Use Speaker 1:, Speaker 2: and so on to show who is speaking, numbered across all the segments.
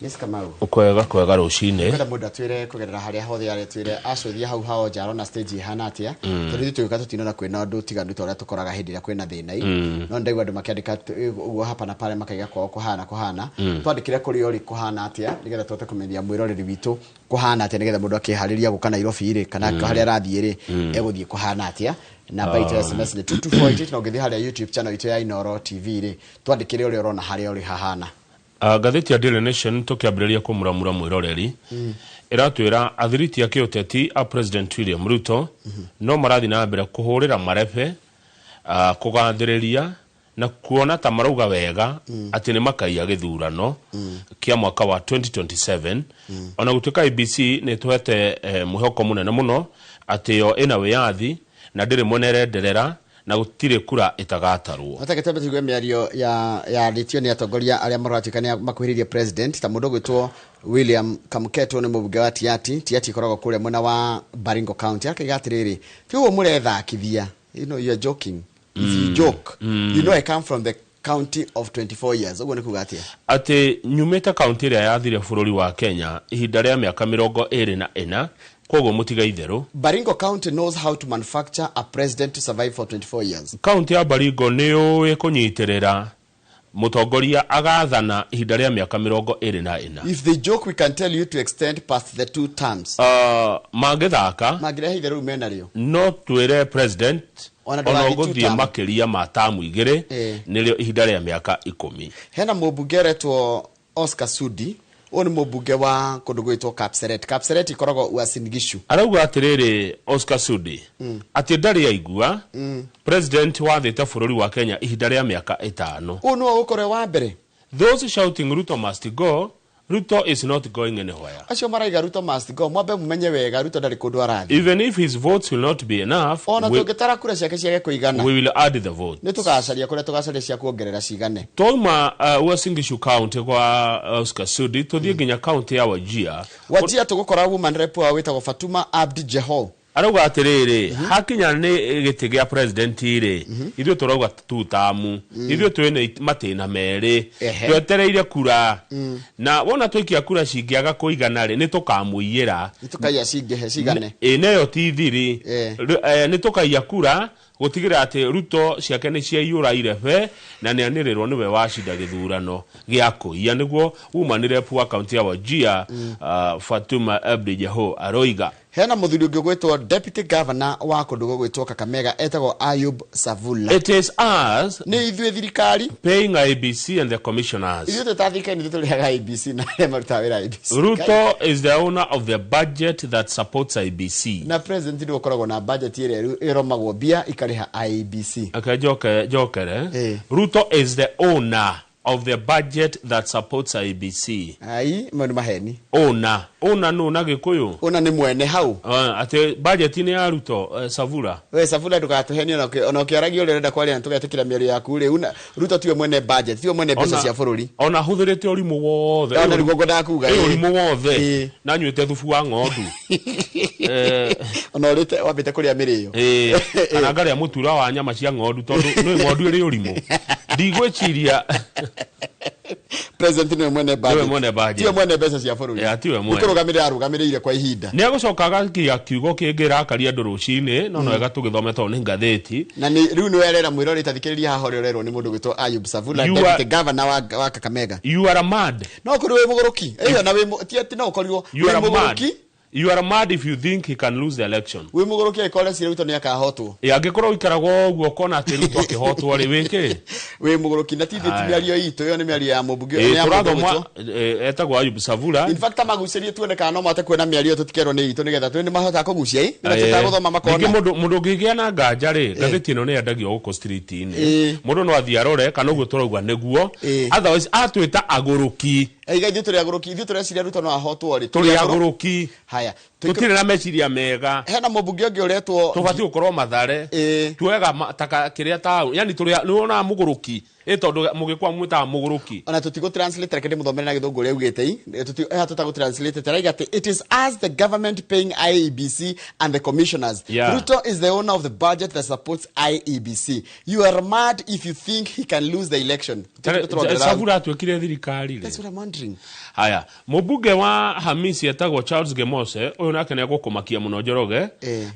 Speaker 1: Yes, Kamau.
Speaker 2: Kwega kwega rũcinĩ.
Speaker 1: Kwenda mũndũ atwĩre kũgerera harĩa hothe aretwĩre acũthia hau hao nja arona stage ihana atĩa, tondũ ithuĩ tũgĩũka tũtinona kwĩna ũndũ ũtiganu ta ũrĩa tũkoraga hĩndĩ ĩrĩa kwĩna thĩna i no ndaigua andũ makĩandĩka ũguo hapa na pale, makaiga kwao kũhana kũhana. Twandĩkĩre kũrĩa ũrĩ kũhana atĩa, nĩgetha tũhote kũmenyithia mwĩroreri witũ kũhana atĩa, nĩgetha mũndũ akĩharĩria gũka Nairobi rĩ, kana harĩa arathiĩ rĩ, egũthiĩ kũhana atĩa. Namba itũ ya SMS nĩ 22488, na ũngĩthiĩ harĩa YouTube channel itũ ya Inooro TV rĩ, twandĩkĩre ũrĩa ũrona harĩa ũrĩ hahana.
Speaker 2: Ngathĩti ya Daily Nation, tũkĩambĩrĩria kũmuramura mwĩroreri, ĩratwĩra athiriti a kĩũteti a President William Ruto no marathiĩ na mbere kũhũrĩra marebe, kũgathĩrĩria na kuona ta marauga wega atĩ nĩ makaiya gĩthurano kĩa mwaka wa 2027, ona gũtuĩka IEBC nĩ ĩtũhete mwĩhoko mũnene mũno atĩ yo ĩna wĩyathi na ndĩrĩ mwena ĩrenderera na gũtirĩ kura ĩtagatarwo.
Speaker 1: Atake twambe tuigue mĩario ya yarĩtio nĩ atongoria arĩa maratuĩka nĩ makuhĩrĩirie president, ta mũndũ ũgwĩtwo William Kamketo, nĩ mũmbunge wa Tiati. Tiati ĩkoragwo kũrĩa mwena wa Baringo County. Akaiga atĩrĩrĩ, ti ũguo mũrethakithia, you know you are joking. If you joke, you know I come from the county of 24 years. Ũguo nĩ kuga atĩa?
Speaker 2: Atĩ nyumĩte kaunti ĩrĩa yathire bũrũri wa Kenya ihinda rĩa mĩaka 24, koguo mũtiga itherũ.
Speaker 1: Baringo County knows how to manufacture a president to survive for 24 years.
Speaker 2: Kaunti ya Baringo nĩ yũĩ kũnyitĩrĩra mũtongoria agathana ihinda rĩa mĩaka 24.
Speaker 1: If they joke, we can tell you to extend past the two terms.
Speaker 2: Mangĩthaka,
Speaker 1: mangĩrehe itherũ rĩu menarĩo,
Speaker 2: no twĩre president
Speaker 1: ona
Speaker 2: ona
Speaker 1: ndũgathiĩ two
Speaker 2: ũgũthiĩ
Speaker 1: term.
Speaker 2: Makĩria ma tamu 2, nĩrĩo ihinda rĩa mĩaka 10.
Speaker 1: Hena mũmbunge ũretwo Oscar Sudi. Ũyũ nĩ mũmbunge wa kũndũ gwĩtwo Kapseret. Kapseret ĩkoragwo Uasin Gishu.
Speaker 2: Arauga atĩrĩrĩ Oscar Sudi atĩ ndarĩ aigua president wathĩte bũrũri wa Kenya ihinda rĩa mĩaka 5.
Speaker 1: Ũyũ nĩwe ũgũkorwo wa mbere.
Speaker 2: Those shouting "Ruto must go", Ruto is not going anywhere.
Speaker 1: Acio maraiga "Ruto must go", mwambe mumenye wega Ruto ndarĩ kũndũ arathiĩ.
Speaker 2: Even if his votes will not be enough,
Speaker 1: ona tũngĩtara kura ciake ciage kũigana,
Speaker 2: we will add the vote.
Speaker 1: Nĩ tũgacaria kũrĩa tũgacaria cia kuongerera cigane.
Speaker 2: Twauma Uasin Gishu County kwa Oscar Sudi, tuthiĩ nginya county ya Wajir.
Speaker 1: Wajia tũgũkora woman rep wao wĩtagwo Fatuma Abdi Jeho.
Speaker 2: Arauga atĩrĩrĩ, hakinya nĩ gĩtĩ gĩa president rĩ, ithuĩ tũrauga tu tamu, ithuĩ twĩna matĩna merĩ. Twetereire kura, na wona twaikia kura cingĩaga kũigana rĩ, nĩ tũkamũiyĩra.
Speaker 1: Nĩ tũkaiya cingĩhe cigane.
Speaker 2: Ĩ neyo ti thiri. Nĩ tũkaiya kura gũtigĩrĩra atĩ Ruto ciake nĩ ciaiyũra irebe na nĩ anĩrĩrwo nĩwe wacinda gĩthurano gĩa kũiya. Nĩguo woman rep wa kaunti ya Wajir, Fatuma Abdi Jeho aroiga.
Speaker 1: Hena mũthuri ũngĩ ũgwĩtwo deputy governor wa kũndũ gũgwĩtwo Kakamega, etagwo Ayub Savula.
Speaker 2: It is us
Speaker 1: nĩ ithuĩ thirikari
Speaker 2: paying IEBC and the commissioners.
Speaker 1: Ithuĩ twĩ ta thirikari nĩ ithuĩ tũrĩhaga IEBC na arĩa marutaga wĩra IEBC.
Speaker 2: Ruto is the owner of the budget that supports IEBC.
Speaker 1: Na president nĩwe ũkoragwo na budget ĩrĩa ĩromagwo mbia ikarĩha IEBC.
Speaker 2: Okay, njoke njokere. Ruto is the owner of the budget that supports IEBC.
Speaker 1: Ai, mau nĩ maheni.
Speaker 2: Owner. Owner nũ na Gĩkũyũ?
Speaker 1: Owner nĩ mwene hau.
Speaker 2: Atĩ budget nĩ ya Ruto, Savula.
Speaker 1: We Savula, ndũgatũhenie. Ona ũkĩaragia ũrĩa ũrenda kwaria na tũgetĩkĩra mĩario yaku rĩ, Ruto tiwe mwene budget, tiwe mwene mbeca cia bũrũri.
Speaker 2: Ona hũthĩrĩte ũrimũ wothe.
Speaker 1: Ona nĩguo ngwendaga kuga,
Speaker 2: Ĩ
Speaker 1: ĩ.
Speaker 2: ũrimũ wothe. Na nyuĩte thubu wa ng'ondu.
Speaker 1: Ona ũrĩte wambĩte kũrĩa mĩrĩo.
Speaker 2: Ĩ, kana ngarĩa mũtura wa nyama cia ng'ondu, tondũ nĩ ng'ondu ĩrĩ ũrimũ. Ndigwĩciria
Speaker 1: president niwe mwene budget.
Speaker 2: Niwe mwene budget.
Speaker 1: Tiwe mwene mbeca cia bũrũri.
Speaker 2: Yeah, tiwe mwene.
Speaker 1: Nĩ kũrũgamĩrĩra arũgamĩrĩire kwa ihinda.
Speaker 2: Nĩ agũcoka agakia kiugo kĩngĩ rakaria andũ rũcinĩ, no wega tũgĩthome tondũ nĩ ngathĩti.
Speaker 1: Na nĩ rĩu nĩ werera mwĩrori tathikĩrĩria haha ũrĩa ũrerwo nĩ mũndũ gwĩtwo Ayub Savula,
Speaker 2: You
Speaker 1: deputy governor wa Kakamega.
Speaker 2: You are mad.
Speaker 1: No ũkorirwo wĩ mũgũrũki ĩyo na wĩ ti atĩ no ũkorirwo
Speaker 2: You
Speaker 1: wĩ
Speaker 2: are mad.
Speaker 1: mũgũrũki.
Speaker 2: You are mad if you think he can lose the election.
Speaker 1: Wĩ mũgũrũki angĩkorwo ũreciria Ruto nĩ akahotwo.
Speaker 2: Ĩ, angĩkorwo ũikaraga ũguo ũkona atĩ Ruto akĩhotwo rĩ, wĩkĩ?
Speaker 1: Wĩ mũgũrũki. Na ti ithuĩ, ti
Speaker 2: Aya.
Speaker 1: mĩario itũ ĩyo, nĩ mĩario ya mũmbunge,
Speaker 2: Ĩ,
Speaker 1: nĩ ya mũndũ
Speaker 2: tũrathoma
Speaker 1: ũgwĩtwo
Speaker 2: etagwo Ayub Savula.
Speaker 1: In fact, amagucĩrie tuone kana no mahote kuona mĩario ĩyo, tũtikerwo nĩ itũ, nĩgetha tuone nĩ mahotaga kũgucia ĩ nĩgetha tũtagũthoma
Speaker 2: Ningĩ
Speaker 1: makona.
Speaker 2: mũndũ ũngĩgĩa na nganja rĩ, ngathĩti ĩno nĩ yendagio gũkũ street-inĩ. Mũndũ no athiĩ arore kana ũguo tũrauga nĩguo. Otherwise atwĩta agũrũki.
Speaker 1: Aiga ithuĩ tũrĩ agũrũki, ithuĩ tũreciria Ruto no ahotwo rĩ.
Speaker 2: Tũrĩ agũrũki.
Speaker 1: Haya.
Speaker 2: Tũtirĩ na meciria mega.
Speaker 1: Hena mũmbunge ũngĩ ũretwo
Speaker 2: Tũbatiĩ gũkorwo Mathare. Tuoyaga taka kĩrĩa taũ, yani tũrĩ, nĩ wonaga mũgũrũki. Ĩ tondũ mũgĩkwa mwĩtaga mũgũrũki.
Speaker 1: Ona tutigo translate, reke ndĩmũthomere na Gĩthũngũ ũrĩa augĩte. Tutagũ translate, araiga atĩ it is us, the government, paying IEBC and the commissioners. Ruto is the owner of the budget that supports IEBC. You are mad if you think he can lose the election.
Speaker 2: Savura atuĩkire thirikari rĩ?
Speaker 1: That's what I'm wondering.
Speaker 2: Haya, mũmbunge wa Hamisi etagwo Charles Gemose, ũyũ nake nĩ egũkũmakia mũno, Njoroge.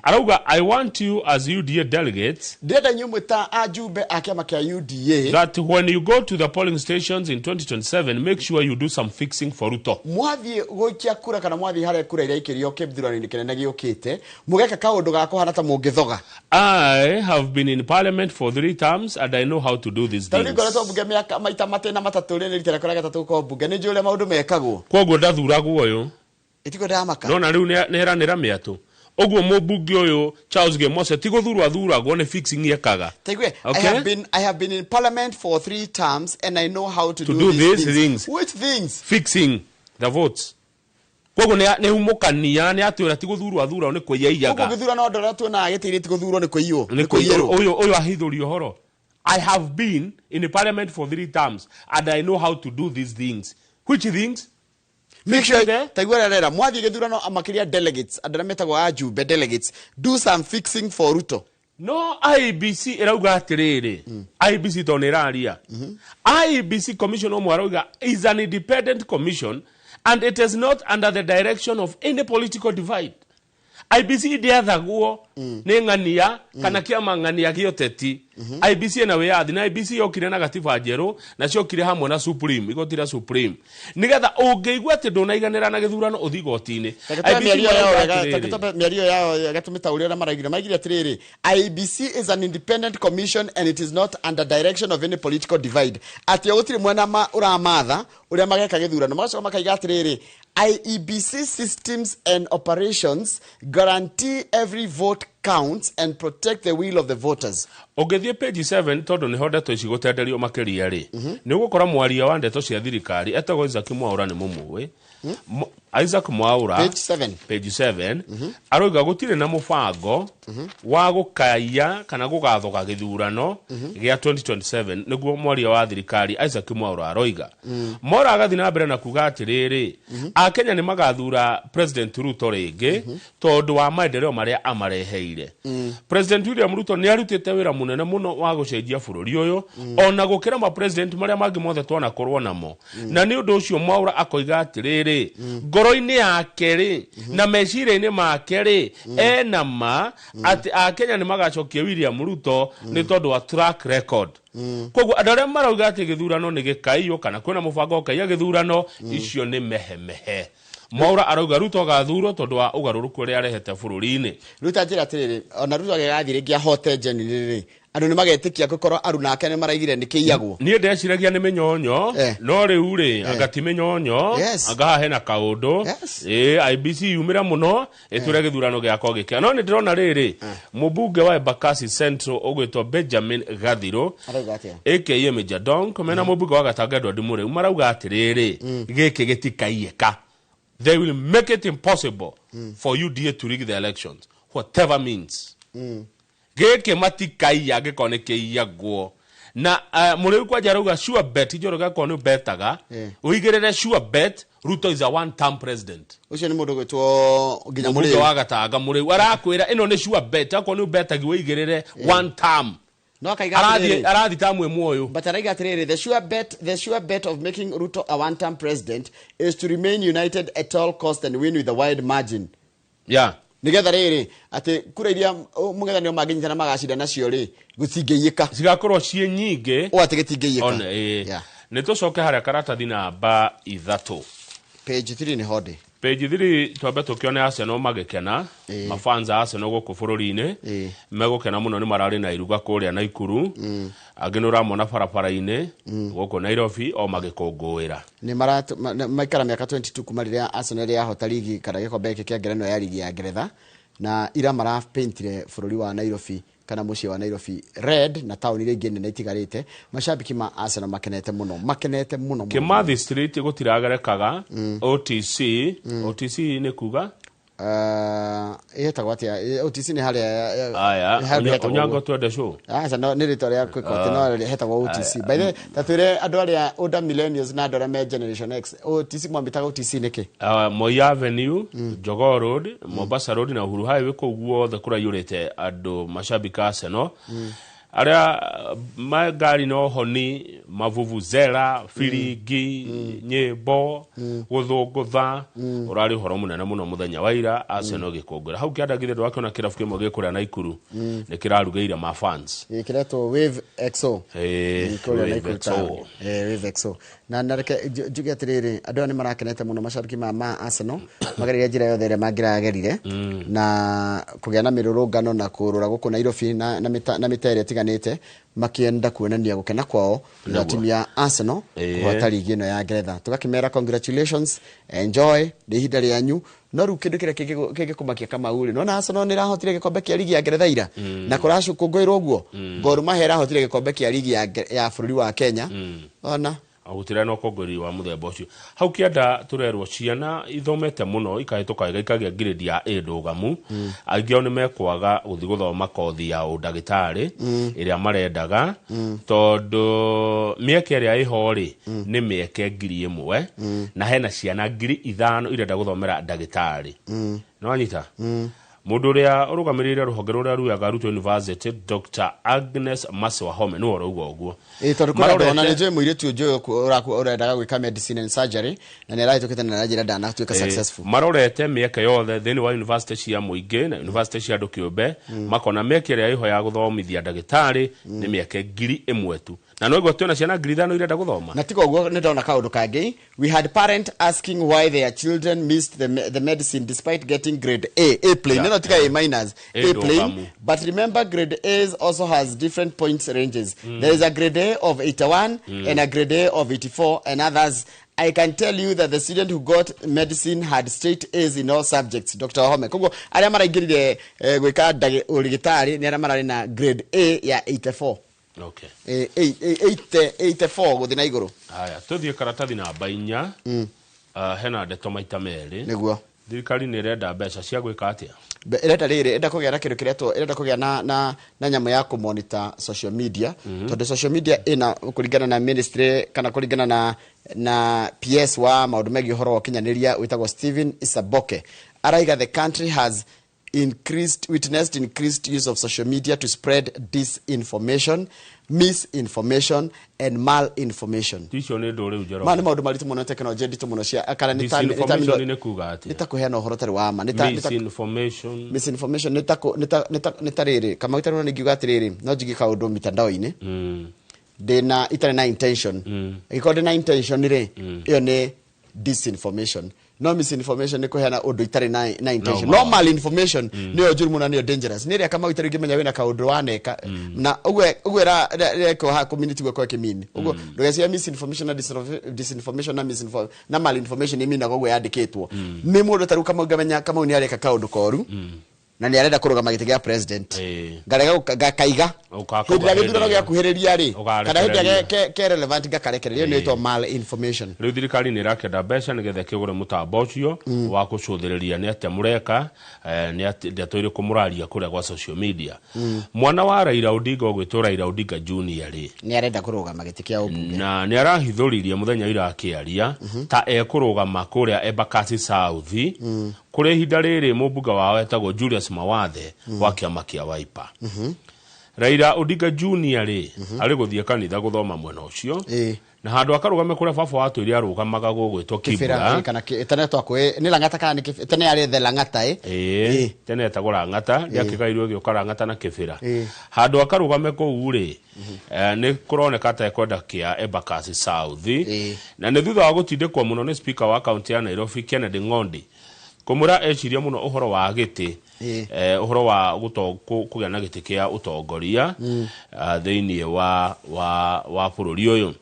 Speaker 2: Arauga, "I want you as UDA delegates
Speaker 1: Ndĩrenda inyuĩ mwĩ ta ajumbe a kĩama kĩa UDA
Speaker 2: that when you go to the polling stations in 2027, make sure you do some fixing for Ruto."
Speaker 1: Mwathiĩ gũikia kura kana mwathiĩ harĩa kura iraikĩrio kĩthurano-inĩ kĩnene gĩũkĩte, mũgeka kaũndũ ga kũhana ta mũngĩthoga.
Speaker 2: "I have been in parliament for three terms and I know how to do these
Speaker 1: Tondũ
Speaker 2: things."
Speaker 1: ngoretwo mbunge mĩaka maita matĩna matatũ, rĩ nĩ rita rĩakwa rĩa gatatũ gũkorwo mbunge, nĩ njũĩ ũrĩa maũndũ mekagwo.
Speaker 2: Koguo ndathuragwo ũyũ.
Speaker 1: Ĩtiguo ndĩramaka.
Speaker 2: Nona rĩu nĩ heranĩra mĩatũ ũguo. Mũmbunge ũyũ Charles Gemose ti gũthurwo athuragwo, nĩ fixing ekaga.
Speaker 1: Taigue,
Speaker 2: Okay.
Speaker 1: I have been in parliament for three terms and I know how to
Speaker 2: do
Speaker 1: these
Speaker 2: these things.
Speaker 1: Which things?
Speaker 2: Fixing the votes. Koguo nĩ humũkania, nĩ atwĩra ti gũthurwo athuragwo, nĩ
Speaker 1: Gũkũ
Speaker 2: kwĩyaiyaga.
Speaker 1: gĩthurano andũ arĩa tuonaga gĩtĩ-inĩ ti gũthurwo, nĩ kũiywo.
Speaker 2: Nĩ
Speaker 1: kũiyĩrwo.
Speaker 2: Ũyũ ahithũria ũhoro. "I have been in parliament for three terms and I know how to do these things." Which things?
Speaker 1: Make sure
Speaker 2: There.
Speaker 1: taigua ũrĩa arera, mwathiĩ gĩthurano, makĩria delegates, andũ arĩa metagwo ajumbe delegates, do some fixing for Ruto.
Speaker 2: No IEBC ĩrauga atĩrĩrĩ, IEBC tondũ nĩ ĩraria, IEBC commission ũmwe arauga is an independent commission and it is not under the direction of any political divide. IEBC ndĩathagwo nĩ ng'ania kana kĩama ng'ania gĩoteti. IEBC ĩna wĩyathi, na IEBC yokire na gatiba njerũ, na ciokire hamwe na Supreme, igoti rĩa Supreme, nĩgetha ũngĩigua atĩ ndũnaiganĩra na gĩthurano, ũthiĩ igoti-inĩ.
Speaker 1: Reke twambe
Speaker 2: IEBC
Speaker 1: mĩario yao
Speaker 2: marauga
Speaker 1: wega,
Speaker 2: atĩrĩrĩ,
Speaker 1: reke twambe mĩario yao wega tũmĩtaũre ũrĩa maraigire. Maigire atĩrĩrĩ, IEBC is an independent commission and it is not under direction of any political divide, atĩ o gũtirĩ mwena ũramatha ũrĩa mageka gĩthurano. Magacoka makaiga atĩrĩrĩ, IEBC systems and operations guarantee every vote counts and protect the will of the voters.
Speaker 2: Ũngĩthiĩ page 7, tondũ nĩho ndeto ici gũtenderio makĩria rĩ, nĩ ũgũkora mwaria wa ndeto cia thirikari etagwo Isaac Mwaura, nĩ mũmũĩ. Isaac Mwaura.
Speaker 1: Page 7.
Speaker 2: Page 7, aroiga gũtirĩ na mũbango wa gũkaiya kana gũgathoga gĩthurano gĩa 2027, nĩguo mwaria wa thirikari Isaac Mwaura aroiga. Mwaura agathiĩ na mbere na kuga atĩrĩrĩ, Akenya nĩ magathura President Ruto rĩngĩ tondũ wa maendeleo marĩa amareheire. President William Ruto nĩ arutĩte wĩra mũnene mũno wa gũcenjia bũrũri ũyũ, ona gũkĩra ma president marĩa mangĩ mothe twanakorwo namo. Na nĩ ũndũ ũcio Mwaura akoiga atĩrĩrĩ, ngoro-inĩ yake rĩ na meciria-inĩ make rĩ, ena ma atĩ Akenya nĩ magacokia William Ruto nĩ tondũ wa track record. Koguo andũ arĩa marauga atĩ gĩthurano nĩ gĩkaiywo kana kwĩna mũbango wa gũkaiya gĩthurano, icio nĩ mehemehe. Mwaura arauga Ruto agathurwo tondũ wa ũgarũrũku ũrĩa arehete bũrũri-inĩ.
Speaker 1: Rĩu ta njĩra atĩrĩrĩ, ona Ruto agĩgathiĩ rĩngĩ ahote genuinely rĩ, andũ nĩ magetĩkia gũkorwo aruna ake nĩ maraigire nĩ kĩiyagwo?
Speaker 2: Niĩ ndeciragia nĩ mĩnyonyo. No rĩu rĩ, anga ti mĩnyonyo. Anga haha hena kaũndũ. Ĩ IEBC yumĩra mũno ĩtũre gĩthurano gĩakwa gĩkĩa. No nĩ ndĩrona rĩrĩ, mũmbunge wa Embakasi Central ũgwĩtwo Benjamin Gathiro,
Speaker 1: Arauga atĩa?
Speaker 2: aka Mejjadonk, mena mũmbunge wa Gatanga Edward Mũrĩu, marauga atĩrĩrĩ, gĩkĩ gĩtikaiyĩka. They will make it impossible for UDA to rig the elections, whatever means. Gĩkĩ matikaiya angĩkorwo nĩ kĩiyagwo. Na Mũrĩu kwanja arauga sure bet, Njoroge, akorwo nĩ betaga, ũigĩrĩre sure bet Ruto is a one term president.
Speaker 1: Ũcio nĩ mũndũ gwĩtwo nginya
Speaker 2: Mũmbunge
Speaker 1: Mũrĩu.
Speaker 2: Wa Gatanga Mũrĩu arakwĩra ĩno nĩ sure bet, akorwo nĩ betagi ũigĩrĩre one term.
Speaker 1: No akaiga
Speaker 2: Arathiĩ
Speaker 1: atĩrĩrĩ,
Speaker 2: arathi tamu ĩmwe ũyũ.
Speaker 1: But araiga atĩrĩrĩ, the sure bet of making Ruto a one-term president is to remain united at all cost and win with a wide margin. Nigetha rĩrĩ, atĩ kura iria mũng'ethanĩro mangĩnyitana magacinda nacio rĩ, gũtingĩiyĩka.
Speaker 2: Cigakorwo ciĩ nyingĩ.
Speaker 1: Ũ atĩ gĩtingĩiyĩka.
Speaker 2: One, ĩ. Nĩ tũcoke harĩa karatathi namba 3.
Speaker 1: Page 3 nĩ hondĩ.
Speaker 2: Page 3, twambe tũkĩone Arsenal magĩkena. Mafans a Arsenal gũkũ bũrũri-inĩ megũkena mũno, nĩ mararĩ na iruga kũrĩa Naikuru. Angĩ nĩ ũramona barabara-inĩ gũkũ Nairobi o magĩkũngũĩra.
Speaker 1: Nĩ maikara mĩaka 22 kuma rĩrĩa Arsenal yahota ligi kana gĩkombe gĩkĩ kĩa ngerenwa ya ligi ya Ngeretha, na ira marapaintire bũrũri wa Nairobi kana mũciĩ wa Nairobi red na taũni iria ingĩ nene itigarĩte. Macambĩki ma Arsenal makenete mũno, makenete mũno mũno.
Speaker 2: Kimathi Street gũtiragerekaga. OTC, OTC nĩ kuga
Speaker 1: Ĩtagwo atĩa OTC nĩ harĩa
Speaker 2: Aya, Onyango twende show.
Speaker 1: Aca no nĩ rĩtwa rĩa kwĩka no hetagwo OTC. By the way, ta twĩre andũ arĩa older millennials na andũ arĩa me generation X, OTC mwambĩtaga OTC nĩkĩ?
Speaker 2: Moi Avenue, Jogoo Road, Mombasa Road na Uhuru Highway kũu guothe kũraiyũrĩte andũ mashabiki a Arsenal. Arĩa ngari no honi, mavuvuzela, firingi, nyĩmbo, gũthũngũtha, ũrarĩ ũhoro mũnene mũno mũthenya wa ira Arsenal gĩkũngũĩra. Hau kĩanda githĩ ndwakĩona kĩrabu kĩmwe gĩ kũrĩa Naikuru nĩ kĩrarugĩire ma fans.
Speaker 1: Kĩretwo Wave XO. Kũrĩa
Speaker 2: Wave
Speaker 1: Naikuru
Speaker 2: XO.
Speaker 1: town. Wave XO. Na reke njuge atĩrĩrĩ, andũ aya nĩ marakenete mũno mashabiki ma Arsenal, magereire njĩra yothe ĩrĩa mangĩragerire na kũgĩa na mĩrũrũngano na kũrũra gũkũ Nairobi na mĩta ĩrĩa ĩtiganĩte, makĩenda kuonania gũkena kwao na timu ya Arsenal kũhota ligi ĩno ya Ngeretha. Tũgakĩmera congratulations, enjoy, nĩ ihinda rĩanyu. No rĩu kĩndũ kĩrĩa kĩngĩkũmakia Kamau rĩ, nĩwona Arsenal nĩ ĩrahotire gĩkombe kĩa ligi ya Ngeretha ira na kũracũkũngũĩrwo ũguo. Gor Mahia ĩrahotire gĩkombe kĩa ligi ya bũrũri wa Kenya. Ona
Speaker 2: gũtirĩ na ũkũngũĩri wa mũthemba ũcio. Hau kĩanda tũrerwo ciana ithomete mũno ikahĩtũka wega ikagĩa grade ya A ndũgamu, aingĩ ao nĩ mekwaga gũthiĩ gũthoma kothi ya ũndagĩtarĩ ĩrĩa marendaga, tondũ mĩeke ĩrĩa ĩho rĩ nĩ mĩeke 1,000 na hena ciana 5,000 irenda gũthomera ndagĩtarĩ. Nĩwanyita? Mũndũ ũrĩa ũrũgamĩrĩire rũhonge rũrĩa ruoyaga arutwo university, Dr. Agnes Mercy Wahome, nĩwe ũrauga ũguo.
Speaker 1: Tondũ kwĩna andũ ona nĩ njũĩ mũirĩtu njũĩ ũrendaga gwĩka medicine and surgery na nĩ arahĩtũkĩte na arajĩra ndanatuĩka successful.
Speaker 2: Marorete mĩeke yothe thĩinĩ wa university cia mũingĩ na university cia andũ kĩũmbe, makona mĩeke ĩrĩa ĩho ya gũthomithia ndagĩtarĩ nĩ mĩeke 1,000 tu. Na no iguo twĩna ciana 5,000 irenda gũthoma.
Speaker 1: Na tiga ũguo nĩ ndona kaũndũ kangĩ. We had parent asking why their children missed the medicine despite getting grade A, A plain. No, tiga A minus, A plain. But remember, grade A's also has different points ranges. There is a grade A of 81 and a grade A of 84 and others. I can tell you that the student who got medicine had straight A's in all subjects. Dr. Wahome. Koguo arĩa maraingĩrire gwĩka ũrigitari nĩ arĩa mararĩ na grade A ya 84.
Speaker 2: Okay.
Speaker 1: 84 gũthiĩ na igũrũ.
Speaker 2: Haya, tũthiĩ karatathi namba 4. Hena ndeto maita merĩ.
Speaker 1: Nĩguo.
Speaker 2: Thirikari nĩ ĩrenda mbeca cia gwĩka atĩa?
Speaker 1: Ĩrenda rĩrĩ, ĩrenda kũgĩa na kĩndũ kĩretwo, ĩrenda kũgĩa na nyamũ ya kũmonitor social media. Tondũ social media ĩna kũringana na ministry kana kũringana na PS wa maũndũ megiĩ ũhoro wa ũkinyanĩria wĩtagwo Stephen Isaboke. Araiga the country has witnessed increased use of social media to spread disinformation, misinformation and malinformation.
Speaker 2: Icio nĩ ndũ rĩu Njoroge.
Speaker 1: Ma nĩ maũndũ maritũ mũno, tekinoronjĩ nditũ mũno cia kana nĩ ta
Speaker 2: Disinformation nĩ kuga atĩa?
Speaker 1: Nĩ ta kũheana ũhoro ũtarĩ wa ma, nĩ ta
Speaker 2: Misinformation.
Speaker 1: Misinformation nĩ ta nĩ ta nĩ ta nĩ ta rĩrĩ, Kamau tarĩ nĩ ngiuga atĩrĩrĩ, no njige kaũndũ mitandao-inĩ. Ndĩna itarĩ na intention. Angĩkorwo ndĩna intention rĩ, ĩyo nĩ disinformation. No misinformation nĩ kũheana ũndũ itarĩ na intention. No malinformation nĩyo njũru mũno, nĩyo dangerous. Nĩ ĩrĩa Kamau itarĩ ũngĩmenya wĩna kaũndũ waneka. Na ũguo ĩrekwo haha community guo kwa kĩmini. Ũguo ndũgeciria misinformation na disinformation na misinformation na malinformation ĩminaga ũguo yandĩkĩtwo. Nĩ mũndũ tarĩu Kamau ngamenya Kamau nĩ areka kaũndũ koru. Na nĩ arenda kũrũgama gĩtĩ gĩa president. Ngarega ngakaiga.
Speaker 2: Ũkakauga
Speaker 1: Hĩndĩ ĩrĩa gĩthurano
Speaker 2: hĩndĩ ĩyo.
Speaker 1: gĩakuhĩrĩria rĩ, kana hĩndĩ ĩrĩa
Speaker 2: Ũgarekereria.
Speaker 1: ke relevant ngakarekereria, nĩ ĩtwo malinformation.
Speaker 2: Rĩu thirikari nĩ ĩrakĩenda mbeca nĩgetha ĩkĩgũre mũtambo ũcio wa gũcũthĩrĩria nĩ atĩa mũreka, nĩ atĩ ndeto irĩkũ mũraria kũrĩa gwa social media. Mwana wa Raila Odinga ũgwĩtwo Raila Odinga Junior rĩ,
Speaker 1: nĩ arenda kũrũgama gĩtĩ kĩa ũmbunge.
Speaker 2: Na nĩ arahithũririe mũthenya ira akĩaria ta ekũrũgama kũrĩa Embakasi South, kũrĩa ihinda rĩrĩ mũmbunge wao etagwo Julius Mawathe wa kĩama kĩa Wiper. Raila Odinga Junior rĩ, arĩ gũthiĩ kanitha gũthoma mwena ũcio. Na handũ akarũgame kũrĩa baba watũire arũgamaga gũgwĩtwo
Speaker 1: Kĩbĩra,
Speaker 2: Kibra.
Speaker 1: kana tene twakwo, nĩ Lang'ata kana nĩ Kĩbĩra? Tene yarĩ the Lang'ata,
Speaker 2: Tene etagwo Lang'ata, ndĩakĩgairwo ĩgĩũka Lang'ata na Kĩbĩra. Handũ akarũgame kũu rĩ, nĩ kũroneka ta ekwenda kĩa Embakasi South. Na nĩ thutha wa gũtindĩkwo mũno nĩ speaker wa kaunti ya Nairobi Kennedy Ng'ondi, kũmwĩra eciria mũno ũhoro wa gĩtĩ, ũhoro wa kũgĩa na gĩtĩ kĩa ũtongoria, thĩinĩ wa bũrũri ũyũ.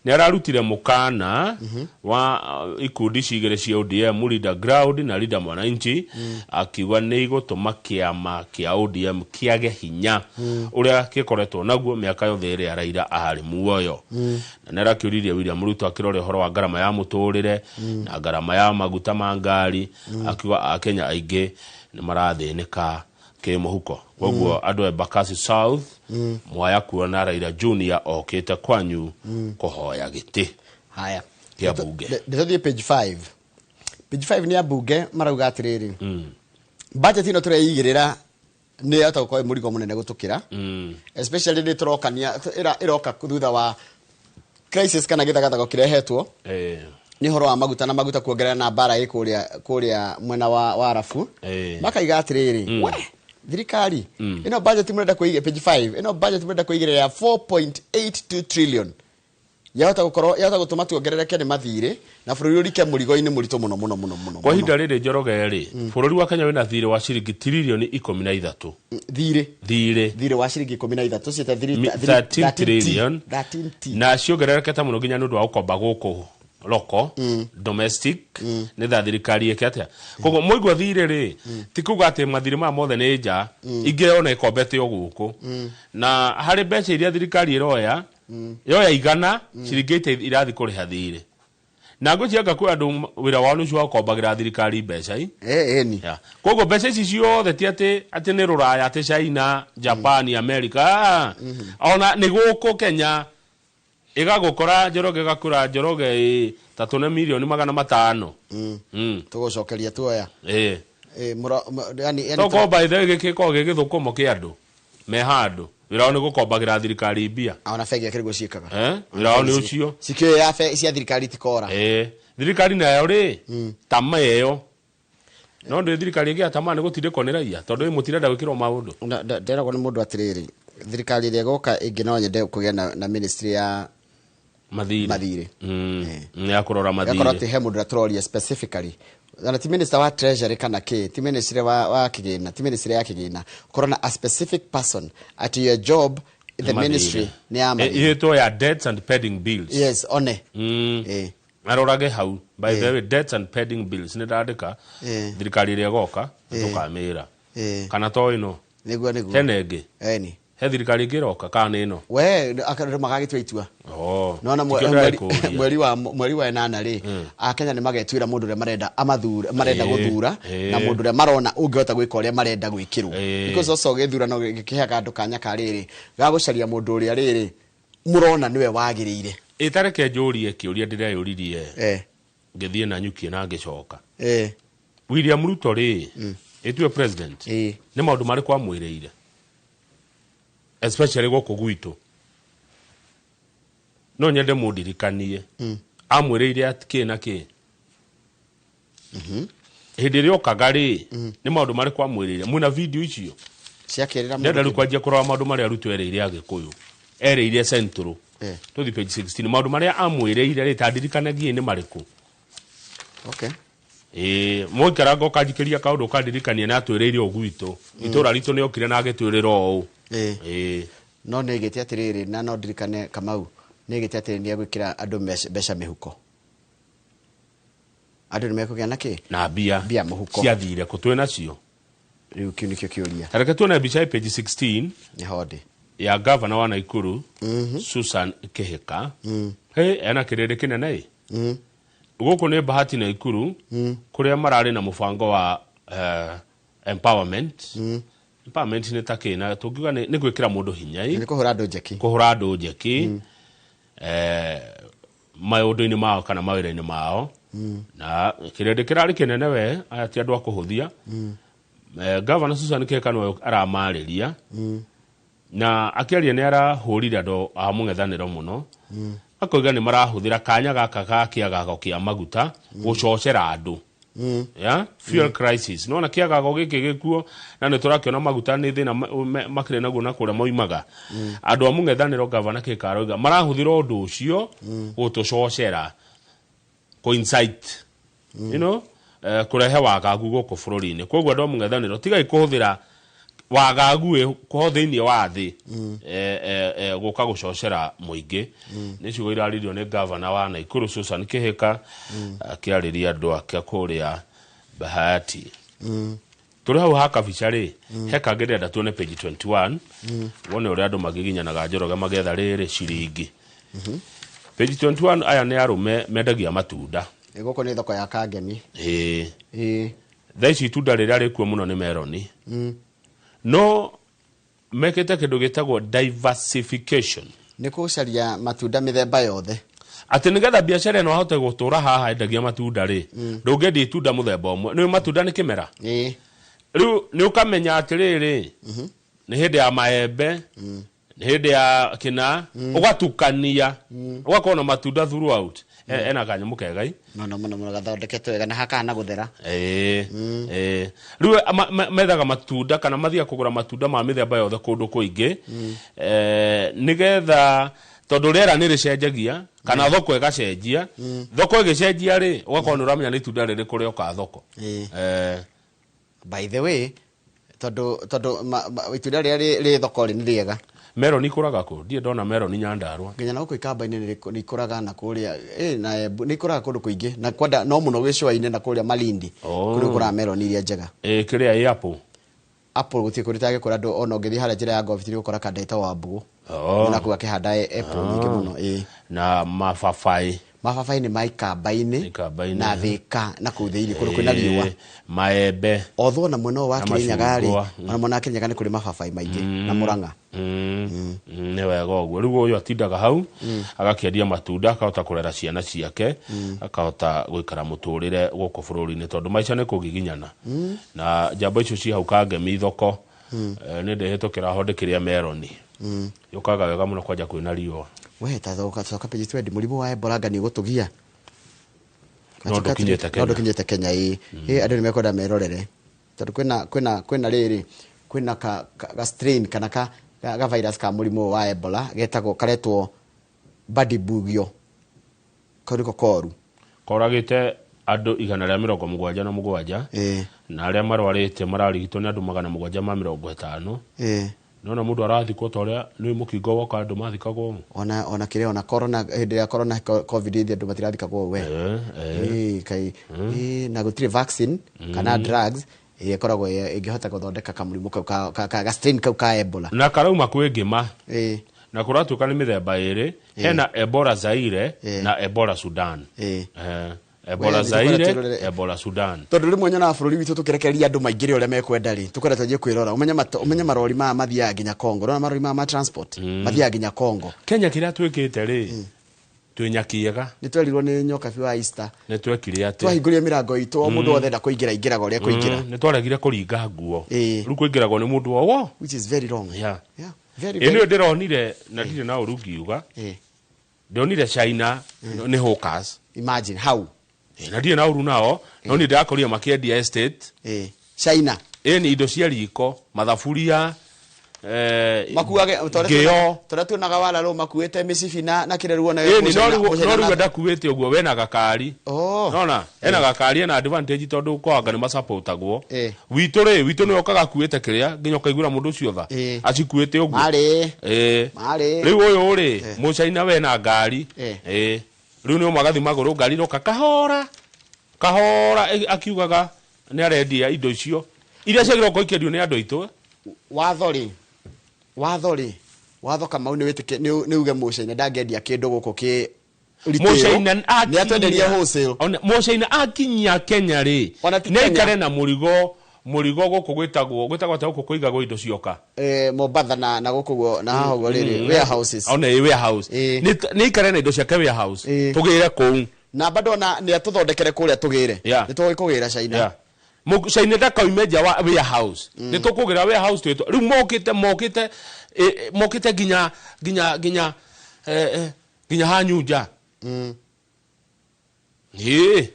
Speaker 2: Nĩ ararutire mũkana wa ikundi cigĩrĩ cia ODM, Leader Ground na Leader Mwananchi, akiuga nĩ igũtũma kĩama kĩa ODM kĩage hinya ũrĩa gĩkoretwo naguo mĩaka yothe ĩrĩa Raila arĩ muoyo. Na nĩ arakĩũririe William Ruto akĩrore ũhoro wa ngarama ya mũtũrĩre na ngarama ya maguta ma ngari, akiuga akenya aingĩ nĩ marathĩnĩka kĩmũhuko. Koguo andũ a Embakasi South, mwaya kuona Raila Junior okĩte kwanyu kũhoya gĩtĩ
Speaker 1: Haya.
Speaker 2: kĩa bunge.
Speaker 1: Ndĩtũthiĩ page 5. Page 5 nĩ ya bunge, marauga atĩrĩrĩ, budget ĩno tũreigĩrĩra nĩ yahota gũkorwo ĩ mũrigo mũnene gũtũkĩra, especially nĩ tũrokania ĩroka thutha wa crisis kana gĩthagathago kĩrehetwo nĩ ũhoro wa maguta na maguta kuongerera na mbara ĩ kũrĩa mwena wa Arabu. Makaiga atĩrĩrĩ, we thirikari ĩno budget mũrenda kũiga, page 5, ĩno budget mũrenda kũigĩrĩra ya 4.82 trillion yahota gũkorwo yahota gũtũma tuongerereke nĩ mathirĩ na bũrũri ũrike mũrigo-inĩ mũritũ mũno mũno mũno mũno.
Speaker 2: Kwa ihinda rĩrĩ, Njoroge rĩ, bũrũri wa Kenya wĩna thirĩ wa ciringi tiririoni 13.
Speaker 1: Thirĩ.
Speaker 2: Thirĩ.
Speaker 1: Thirĩ wa ciringi 13 ciĩta
Speaker 2: 13 trillion.
Speaker 1: 13 T.
Speaker 2: Na ciongererekete mũno nginya nĩ ũndũ wa gũkomba gũkũ loko domestic nĩ tha thirikari ĩke atĩa. Koguo mũigua thirĩ rĩ, ti kuga atĩ mathirĩ maya mothe nĩ nja ingĩ ona ĩkombete o gũkũ. Na harĩ mbeca iria thirikari ĩroya yoya 100, ciringi 80 irathi kũrĩha thirĩ, na ngwĩciria kwĩ andũ wĩra wao nĩ ũcio wa gũkombagĩra thirikari mbeca i.
Speaker 1: Ĩni.
Speaker 2: Yeah. Koguo mbeca ici ciothe ti atĩ nĩ rũraya, atĩ China, Japan, America. Ona nĩ gũkũ Kenya ĩgagũkora Njoroge, ĩgakũra Njoroge ĩ ta tũne mirioni 500.
Speaker 1: Tũgũcokeria tuoya. Yani
Speaker 2: Tokorwo by the way gĩkĩ gĩkoragwo gĩ gĩthũkũmo kĩa andũ me handũ wĩra wao nĩ gũkombagĩra thirikari mbia.
Speaker 1: Ona bengi akĩrĩ guo ciĩkaga.
Speaker 2: Eh? Wĩra wao nĩ ũcio.
Speaker 1: Cikĩoya ya cia thirikari tikora.
Speaker 2: Thirikari nayo rĩ, tama ĩyo no ndĩ thirikari ĩngĩ ya tama nĩ gũtindĩkwo nĩ raia tondũ ĩ mũtirenda gwĩkĩrwo maũndũ.
Speaker 1: Nderagwo nĩ mũndũ atĩrĩrĩ, thirikari ĩrĩa ĩgoka ĩngĩ no nyende kũgĩa na ministry ya
Speaker 2: mathirĩ.
Speaker 1: Mathirĩ.
Speaker 2: Ya kũrora
Speaker 1: gakorwo
Speaker 2: mathirĩ.
Speaker 1: Atĩ he mũndũ ũrĩa tũroria specifically, ona ti minister wa treasury kana kĩ, ti ministry wa kĩgĩna, ti ministry ya kĩgĩna, ũkorwo na a specific person at your job in the
Speaker 2: Mathirĩ.
Speaker 1: ministry nĩ ya mathirĩ.
Speaker 2: Ĩtwo ya debts and pending bills.
Speaker 1: Yes, one.
Speaker 2: Arorage hau by the way, debts and pending bills, nĩ ndandĩka. Thirikari ĩrĩa ĩgoka tũkamĩra kana to ĩno.
Speaker 1: Nĩguo.
Speaker 2: Hena ĩngĩ?
Speaker 1: Eni.
Speaker 2: He thirikari ĩngĩ ĩroka kana nĩ ĩno?
Speaker 1: We andũ magagĩtua itua.
Speaker 2: Oh,
Speaker 1: nona
Speaker 2: tikĩo ndĩrakũũria.
Speaker 1: Mweri wa 8 rĩ, akenya nĩ magetuĩra mũndũ ũrĩa marenda amathure, marenda gũthura, na mũndũ ũrĩa marona ũngĩhota gwĩka ũrĩa marenda gwĩkĩrwo. Because also gĩthurano gĩkĩheaga andũ kanya ka rĩrĩ ga gũcaria mũndũ ũrĩa rĩrĩ mũrona nĩwe wagĩrĩire.
Speaker 2: Ĩtareke njũrie kĩũria ndĩreyũririe ngĩthiĩ na nyukie na ngĩcoka. William Ruto rĩ, ĩtue president, nĩ maũndũ marĩkũ amwĩrĩire especially gũkũ gwitũ? No nyende mũndirikanie amwĩrĩire atĩ kĩ na kĩ hĩndĩ ĩrĩa okaga rĩ, nĩ maũndũ marĩkũ amwĩrĩire? Mwĩna video icio?
Speaker 1: Ciakĩrĩra.
Speaker 2: Ndenda rĩu kwanjia kũrora maũndũ marĩa Ruto erĩire Agĩkũyũ, erĩire Central. Tũthi page 16, maũndũ marĩa amwĩrĩire rĩ, ta ndirikanagie nĩ marĩkũ.
Speaker 1: Okay.
Speaker 2: Ĩĩ, mũikaranga ũkanjikĩria kaũndũ ũkandirikania nĩ atwĩrĩire ũũ gwitũ, itũra ritũ nĩ okire na agĩtwĩrĩra ũũ.
Speaker 1: No nĩ ĩgĩte atĩrĩrĩ, na no ndirikane Kamau nĩ ĩgĩte atĩrĩ, nĩ egwĩkĩra andũ mbeca mĩhuko, andũ nĩ mekũgĩa na kĩ?
Speaker 2: Na mbia.
Speaker 1: Mbia mũhuko.
Speaker 2: Ciathire kũ twĩ nacio?
Speaker 1: Rĩu kĩu nĩkĩo kĩũria.
Speaker 2: Tareke tuone mbica ya page 16.
Speaker 1: Nĩ honde.
Speaker 2: Ya gavana wa Nakuru Susan Kihika. Hey, ena kĩrĩndĩ kĩnene ĩ. Gũkũ nĩ Bahati Nakuru kũrĩa mararĩ na mũbango wa empowerment. Empowerment nĩ ta kĩ? Na tũngiuga nĩ gwĩkĩra mũndũ hinya ĩ.
Speaker 1: Nĩ kũhũra andũ njeki.
Speaker 2: Kũhũra andũ njeki maũndũ-inĩ mao kana mawĩra-inĩ mao, na kĩrĩndĩ kĩrarĩ kĩnene we, aya ti andũ a kũhũthia. Governor Susan Kihika nĩwe aramarĩria, na akĩaria nĩ arahũrire andũ a mũng'ethanĩro mũno, akoiga nĩ marahũthĩra kanya gaka ga kĩagago kĩa maguta gũcocera andũ ya fuel crisis. Nona kĩagago gĩkĩ gĩkuo na nĩ tũrakĩona maguta nĩ thĩna makĩrĩ naguo na kũrĩa moimaga andũ a mũng'ethanĩro. Gavana Kihika aroiga marahũthĩra ũndũ ũcio gũtũcocera, kũ incite, kũrehe wagagu gũkũ bũrũri-inĩ. Koguo andũ a mũng'ethanĩro, tigai kũhũthĩra Wagagu wĩ ho thĩinĩ wa thĩ gũka gũcocera mũingĩ. Nĩ ciugo iraririo nĩ gavana wa Naikuru Susan Kĩhĩka akĩarĩria andũ ake kũrĩa Bahati. Tũrĩ hau ha kabica rĩ, he kangĩ ndĩrenda tuone page 21, wone ũrĩa andũ magiginyanaga Njoroge magĩetha rĩrĩ ciringi. Page 21, aya nĩ arũme mendagia matunda.
Speaker 1: Gũkũ nĩ thoko ya Kangemi.
Speaker 2: Ĩĩ.
Speaker 1: Ĩĩ.
Speaker 2: Thaa ici itunda rĩrĩa rĩkuo mũno nĩ meroni, no mekĩte kĩndũ gĩtagwo diversification.
Speaker 1: Nĩ gũcaria matunda mĩthemba yothe.
Speaker 2: Atĩ nĩgetha biacara ĩno ahote gũtũra haha endagia matunda rĩ, ndũngĩendia itunda mũthemba ũmwe. Nĩ matunda nĩ kĩmera. Rĩu nĩ ũkamenya atĩrĩrĩ, nĩ hĩndĩ ya maembe, nĩ hĩndĩ ya kĩna, ũgatukania, ũgakorwo na matunda throughout. Ena kanyamũ kegai.
Speaker 1: Mũno mũno mũno, gathondeketwo wega na hakahana gũthera.
Speaker 2: Ĩĩ, rĩu methaga matunda kana mathiaga kũgũra matunda ma mĩthemba yothe kũndũ kũingĩ, nĩgetha tondũ rĩera nĩ rĩcenjagia kana thoko ĩgacenjia. Thoko ĩgĩcenjia rĩ, ũgakorwo nĩ ũramenya nĩ itunda rĩrĩkũ rĩoka thoko.
Speaker 1: By the way, tondũ itunda rĩrĩa rĩ thoko rĩ nĩ rĩega.
Speaker 2: Meroni ikũraga kũ? Ndirĩ ndona meroni Nyandarua.
Speaker 1: Nginya na gũkũ ikamba-inĩ nĩ ikũraga na kũrĩa, na Embu nĩ ikũraga kũndũ kũingĩ, na kwenda no mũno gĩcũa-inĩ na kũrĩa Malindi. Kũrĩa gũkũraga meroni iria njega.
Speaker 2: Kĩrĩa ĩ apple?
Speaker 1: Apple gũtirĩ kũndũ itangĩkũra, andũ ona ũngĩthiĩ harĩa njĩra ya Ngobiti nĩ ũgũkora kanda ĩtagwo Wambugũ. Ona kũu akĩhanda apple nyingĩ mũno, ĩĩ.
Speaker 2: Na mababaĩ?
Speaker 1: Mababaĩ nĩ ma ikamba-inĩ.
Speaker 2: Ikamba-inĩ.
Speaker 1: Na Thĩka na kũu thĩinĩ kũndũ kwĩna riũa.
Speaker 2: Maembe.
Speaker 1: Although ona mwena ũyũ wa
Speaker 2: Na
Speaker 1: Kĩrĩnyaga rĩ,
Speaker 2: macungwa.
Speaker 1: ona mwena wa Kĩrĩnyaga nĩ kũrĩ mababaĩ maingĩ na Mũrang'a.
Speaker 2: Nĩ wega ũguo. Rĩu ũyũ atindaga hau agakĩendia matunda, akahota kũrera ciana ciake, akahota gũikara mũtũrĩre gũkũ bũrũri-inĩ, tondũ maica nĩ kũgiginyana. Na njamba icio ci hau Kangemi thoko, nĩ ndĩhĩtũkĩra ho ndĩkĩrĩa meroni. Yũkaga wega mũno kwanja kwĩna riũa.
Speaker 1: We ta thoka coka page 20, mũrimũ wa Ebola anga nĩ ũgũtũgia.
Speaker 2: No ndũkinyĩte Kenya.
Speaker 1: No ndũkinyĩte Kenya, ĩĩ. Ĩĩ, andũ nĩ mekwenda merorere. Tondũ kwĩna rĩrĩ, kwĩna ka strain kana ka virus ka mũrimũ wa Ebola getagwo karetwo Bundibugyo. Kau nĩko koru.
Speaker 2: Koragĩte andũ 177. Na arĩa marwarĩte mararigitwo nĩ andũ 750. Nona mũndũ arathikwo ta ũrĩa nĩ mũkingo woka andũ mathikagwo ũũ.
Speaker 1: Ona kĩrĩa, ona corona, hĩndĩ ya corona, covid hĩndĩ andũ matirathikagwo ũũ we. Ĩĩ, kai, ĩĩ, na gũtirĩ vaccine kana drugs ĩrĩa ĩkoragwo ĩngĩhota gũthondeka kamũrimũ kau ka strain kau ka Ebola.
Speaker 2: Na karauma kwĩ ngĩma. Na kũratuĩka nĩ mĩthemba ĩrĩ, hena Ebola Zaire na Ebola Sudan. Ebola
Speaker 1: Wee,
Speaker 2: Zaire,
Speaker 1: nĩtũkwenda
Speaker 2: Ebola Sudan.
Speaker 1: Tondũ rĩmwe nyonaga bũrũri witũ tũkĩrekereria andũ maingĩre ũrĩa mekwenda rĩ, tũkwenda tũthiĩ kwĩrora. Ũmenye marori maya mathiaga nginya Congo. Ũrona marori maya ma transport? Mathiaga nginya Congo.
Speaker 2: Kenya kĩrĩa twĩkĩte rĩ, twĩ nyakiega.
Speaker 1: Nĩ twerirwo nĩ nyoka wa Easter.
Speaker 2: Nĩ twekire atĩ.
Speaker 1: Twahingũrire mĩrango itũ, o mũndũ wothe enda kũingĩra, aingĩraga ũrĩa ekũingĩra.
Speaker 2: Nĩ twaregire kũringa nguo. Rĩu kũingĩragwo nĩ mũndũ o wo.
Speaker 1: Which is very wrong. Yeah. Very,
Speaker 2: Ĩno
Speaker 1: very.
Speaker 2: ndĩronire na ndirĩ na ũru ngiuga. Ndĩronire China nĩ hawkers.
Speaker 1: Imagine how.
Speaker 2: Na ndirĩ na ũru nao, no niĩ ndĩrakorire makĩendia estate.
Speaker 1: China.
Speaker 2: Nĩ indo cia riko, mathaburia,
Speaker 1: Makuage,
Speaker 2: ngĩo.
Speaker 1: torĩa tuonaga wala rũ makuĩte mĩcibi na kĩrĩa rĩu ona
Speaker 2: Ĩni,
Speaker 1: gũcina
Speaker 2: no rĩu
Speaker 1: na-
Speaker 2: ndakuĩte ũguo, wena gakari. Nona, ena gakari, ena advantage tondũ kwanga nĩ masupportagwo. Witũ rĩ, witũ nĩwe ũkaga akuĩte kĩrĩa, nginya ũkaiguĩra mũndũ ũcio tha. Acikuĩte ũguo.
Speaker 1: Marĩ. Marĩ.
Speaker 2: Rĩu ũyũ rĩ, Mũcaina wena ngari. Rĩu nĩ ũmwe agathiĩ magũrũ, ngari ĩroka kahora. Kahora, akiugaga nĩ arendia indo icio. Iria ciagĩrĩirwo gũkorwo ikĩendio nĩ andũ aitũ.
Speaker 1: Watho rĩ, watho rĩ, watho Kamau nĩ wĩtĩke, nĩ uge Mũcaina ndangĩendia kĩndũ gũkũ kĩ retail.
Speaker 2: Mũcaina
Speaker 1: Nĩ atwenderie wholesale.
Speaker 2: Ona, Mũcaina akinyia Kenya rĩ,
Speaker 1: Ona ti
Speaker 2: nĩ aikare
Speaker 1: Kenya.
Speaker 2: na mũrigo gũkũ gwĩtagwo atĩa gũkũ kũigagwo indo cioka?
Speaker 1: Mombatha na gũkũ guo, na haha ũguo rĩrĩ, warehouses.
Speaker 2: Ona ĩ warehouse. Nĩ aikare na indo ciake warehouse. Tũgĩre kũu.
Speaker 1: Na bado ona nĩ atũthondekere kũrĩa tũgĩre. Nĩ tũgũgĩ kũgĩra China.
Speaker 2: China ndakaime nja wa warehouse. Nĩ tũkũgĩra warehouse twĩtwo. Rĩu mokĩte nginya hanyu nja. Ĩĩ.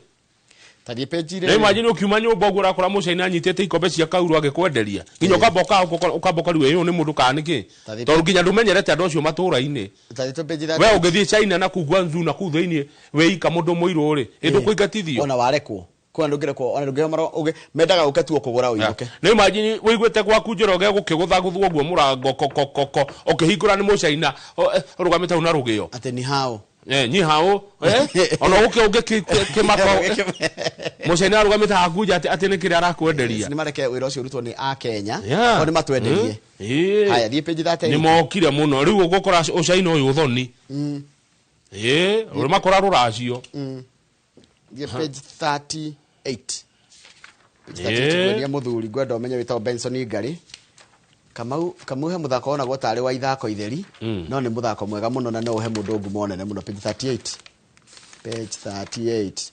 Speaker 1: Ta thiĩ page
Speaker 2: Rĩu
Speaker 1: rĩrĩ.
Speaker 2: imagine ũkiuma nyũmba ũguo ũrakora Mũcaina anyitĩte ikombe cia kauru agĩkwenderia. Nginya ũkamba ũkarigwo ĩĩ ũyũ nĩ mũndũ kana nĩkĩ?
Speaker 1: Ta thiĩ
Speaker 2: Tondũ nginya ndũmenyerete andũ acio matũũra-inĩ.
Speaker 1: Ta thiĩ page
Speaker 2: We ũngĩthiĩ China na kũu Guangzhou na kũu thĩinĩ wĩika mũndũ mũirũ rĩ, ĩ ndũkũingatithio.
Speaker 1: Ona warekwo. Kwa ndũngĩrekwo ona ndũngĩheo marũa ũngĩ mendaga ũke tu kũgũra ũinũke.
Speaker 2: Nĩ imagine wĩiguĩte gwaku Njoroge gũkĩgũthagũthwo ũguo mũrango kokokoko, ũkĩhingũra nĩ mũcaina ũrũgamĩte hau na rũgĩo.
Speaker 1: Atĩ ni hao.
Speaker 2: Nyi hao, ona ũke ũngĩkĩmaka mũcaina arũgamĩte haku nja atĩ nĩ kĩrĩa arakwenderia.
Speaker 1: Nĩ mareke wĩra ũcio ũrutwo nĩ a Kenya.
Speaker 2: Yeah.
Speaker 1: O nĩ matwenderie.
Speaker 2: Ĩĩ.
Speaker 1: Haya, thiĩ page 38.
Speaker 2: Nĩ mokire mũno rĩu ũgũkora ũcaina ũyũ ũthoni. Ĩĩ, ũrĩmakora rũracio.
Speaker 1: Thiĩ page 38. Page
Speaker 2: Ĩĩ.
Speaker 1: 38 ngwendia mũthuri ngwenda ũmenye wĩtagwo Benson Ngari. Kamau he mũthako wonagwo tarĩ wa ithako itheri, no nĩ mũthako mwega mũno na no ũhe mũndũ ngumo nene mũno. Page 38. Page 38.